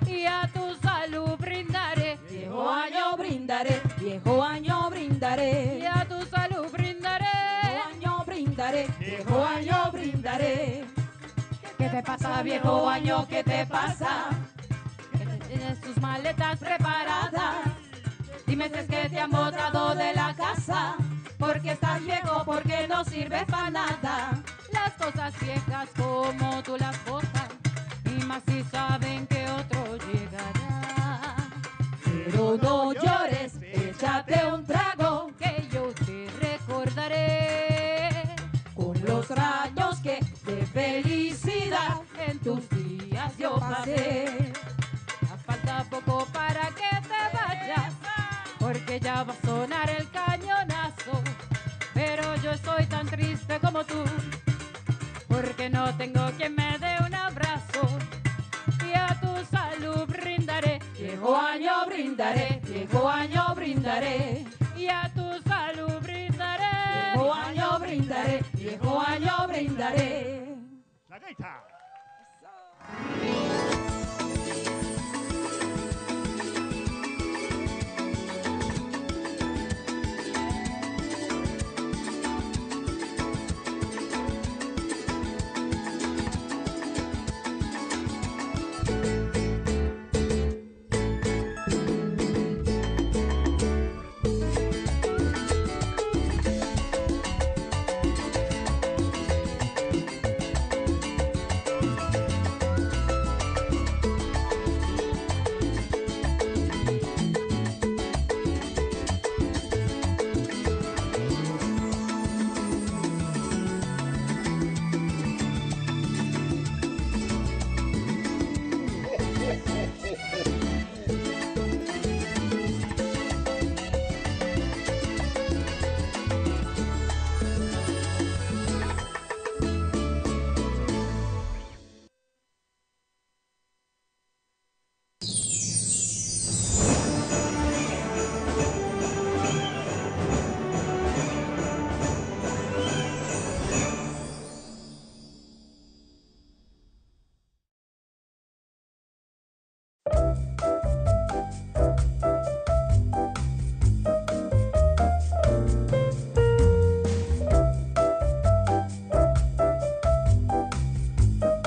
Y a tu salud brindaré. Viejo año brindaré, viejo año brindaré. Y a tu salud brindaré. Viejo año brindaré, viejo año brindaré. ¿Qué te pasa, viejo año? ¿Qué te pasa? Que tienes tus maletas preparadas. Dime si es que te han botado de la casa. Porque estás viejo, porque no sirves pa' nada. Las cosas viejas como tú las botas. Y más si saben que otro llegará. Pero no llores, échate un trago. Que yo te recordaré. Con los años que de felicidad en tus días yo pasé. Ya falta poco para que te vayas, porque ya va a sonar el cañonazo. Pero yo estoy tan triste como tú, porque no tengo quien me dé un abrazo. Y a tu salud brindaré. Viejo año brindaré, viejo año brindaré. Y a tu salud brindaré. Viejo año brindaré, viejo año brindaré. La gaita.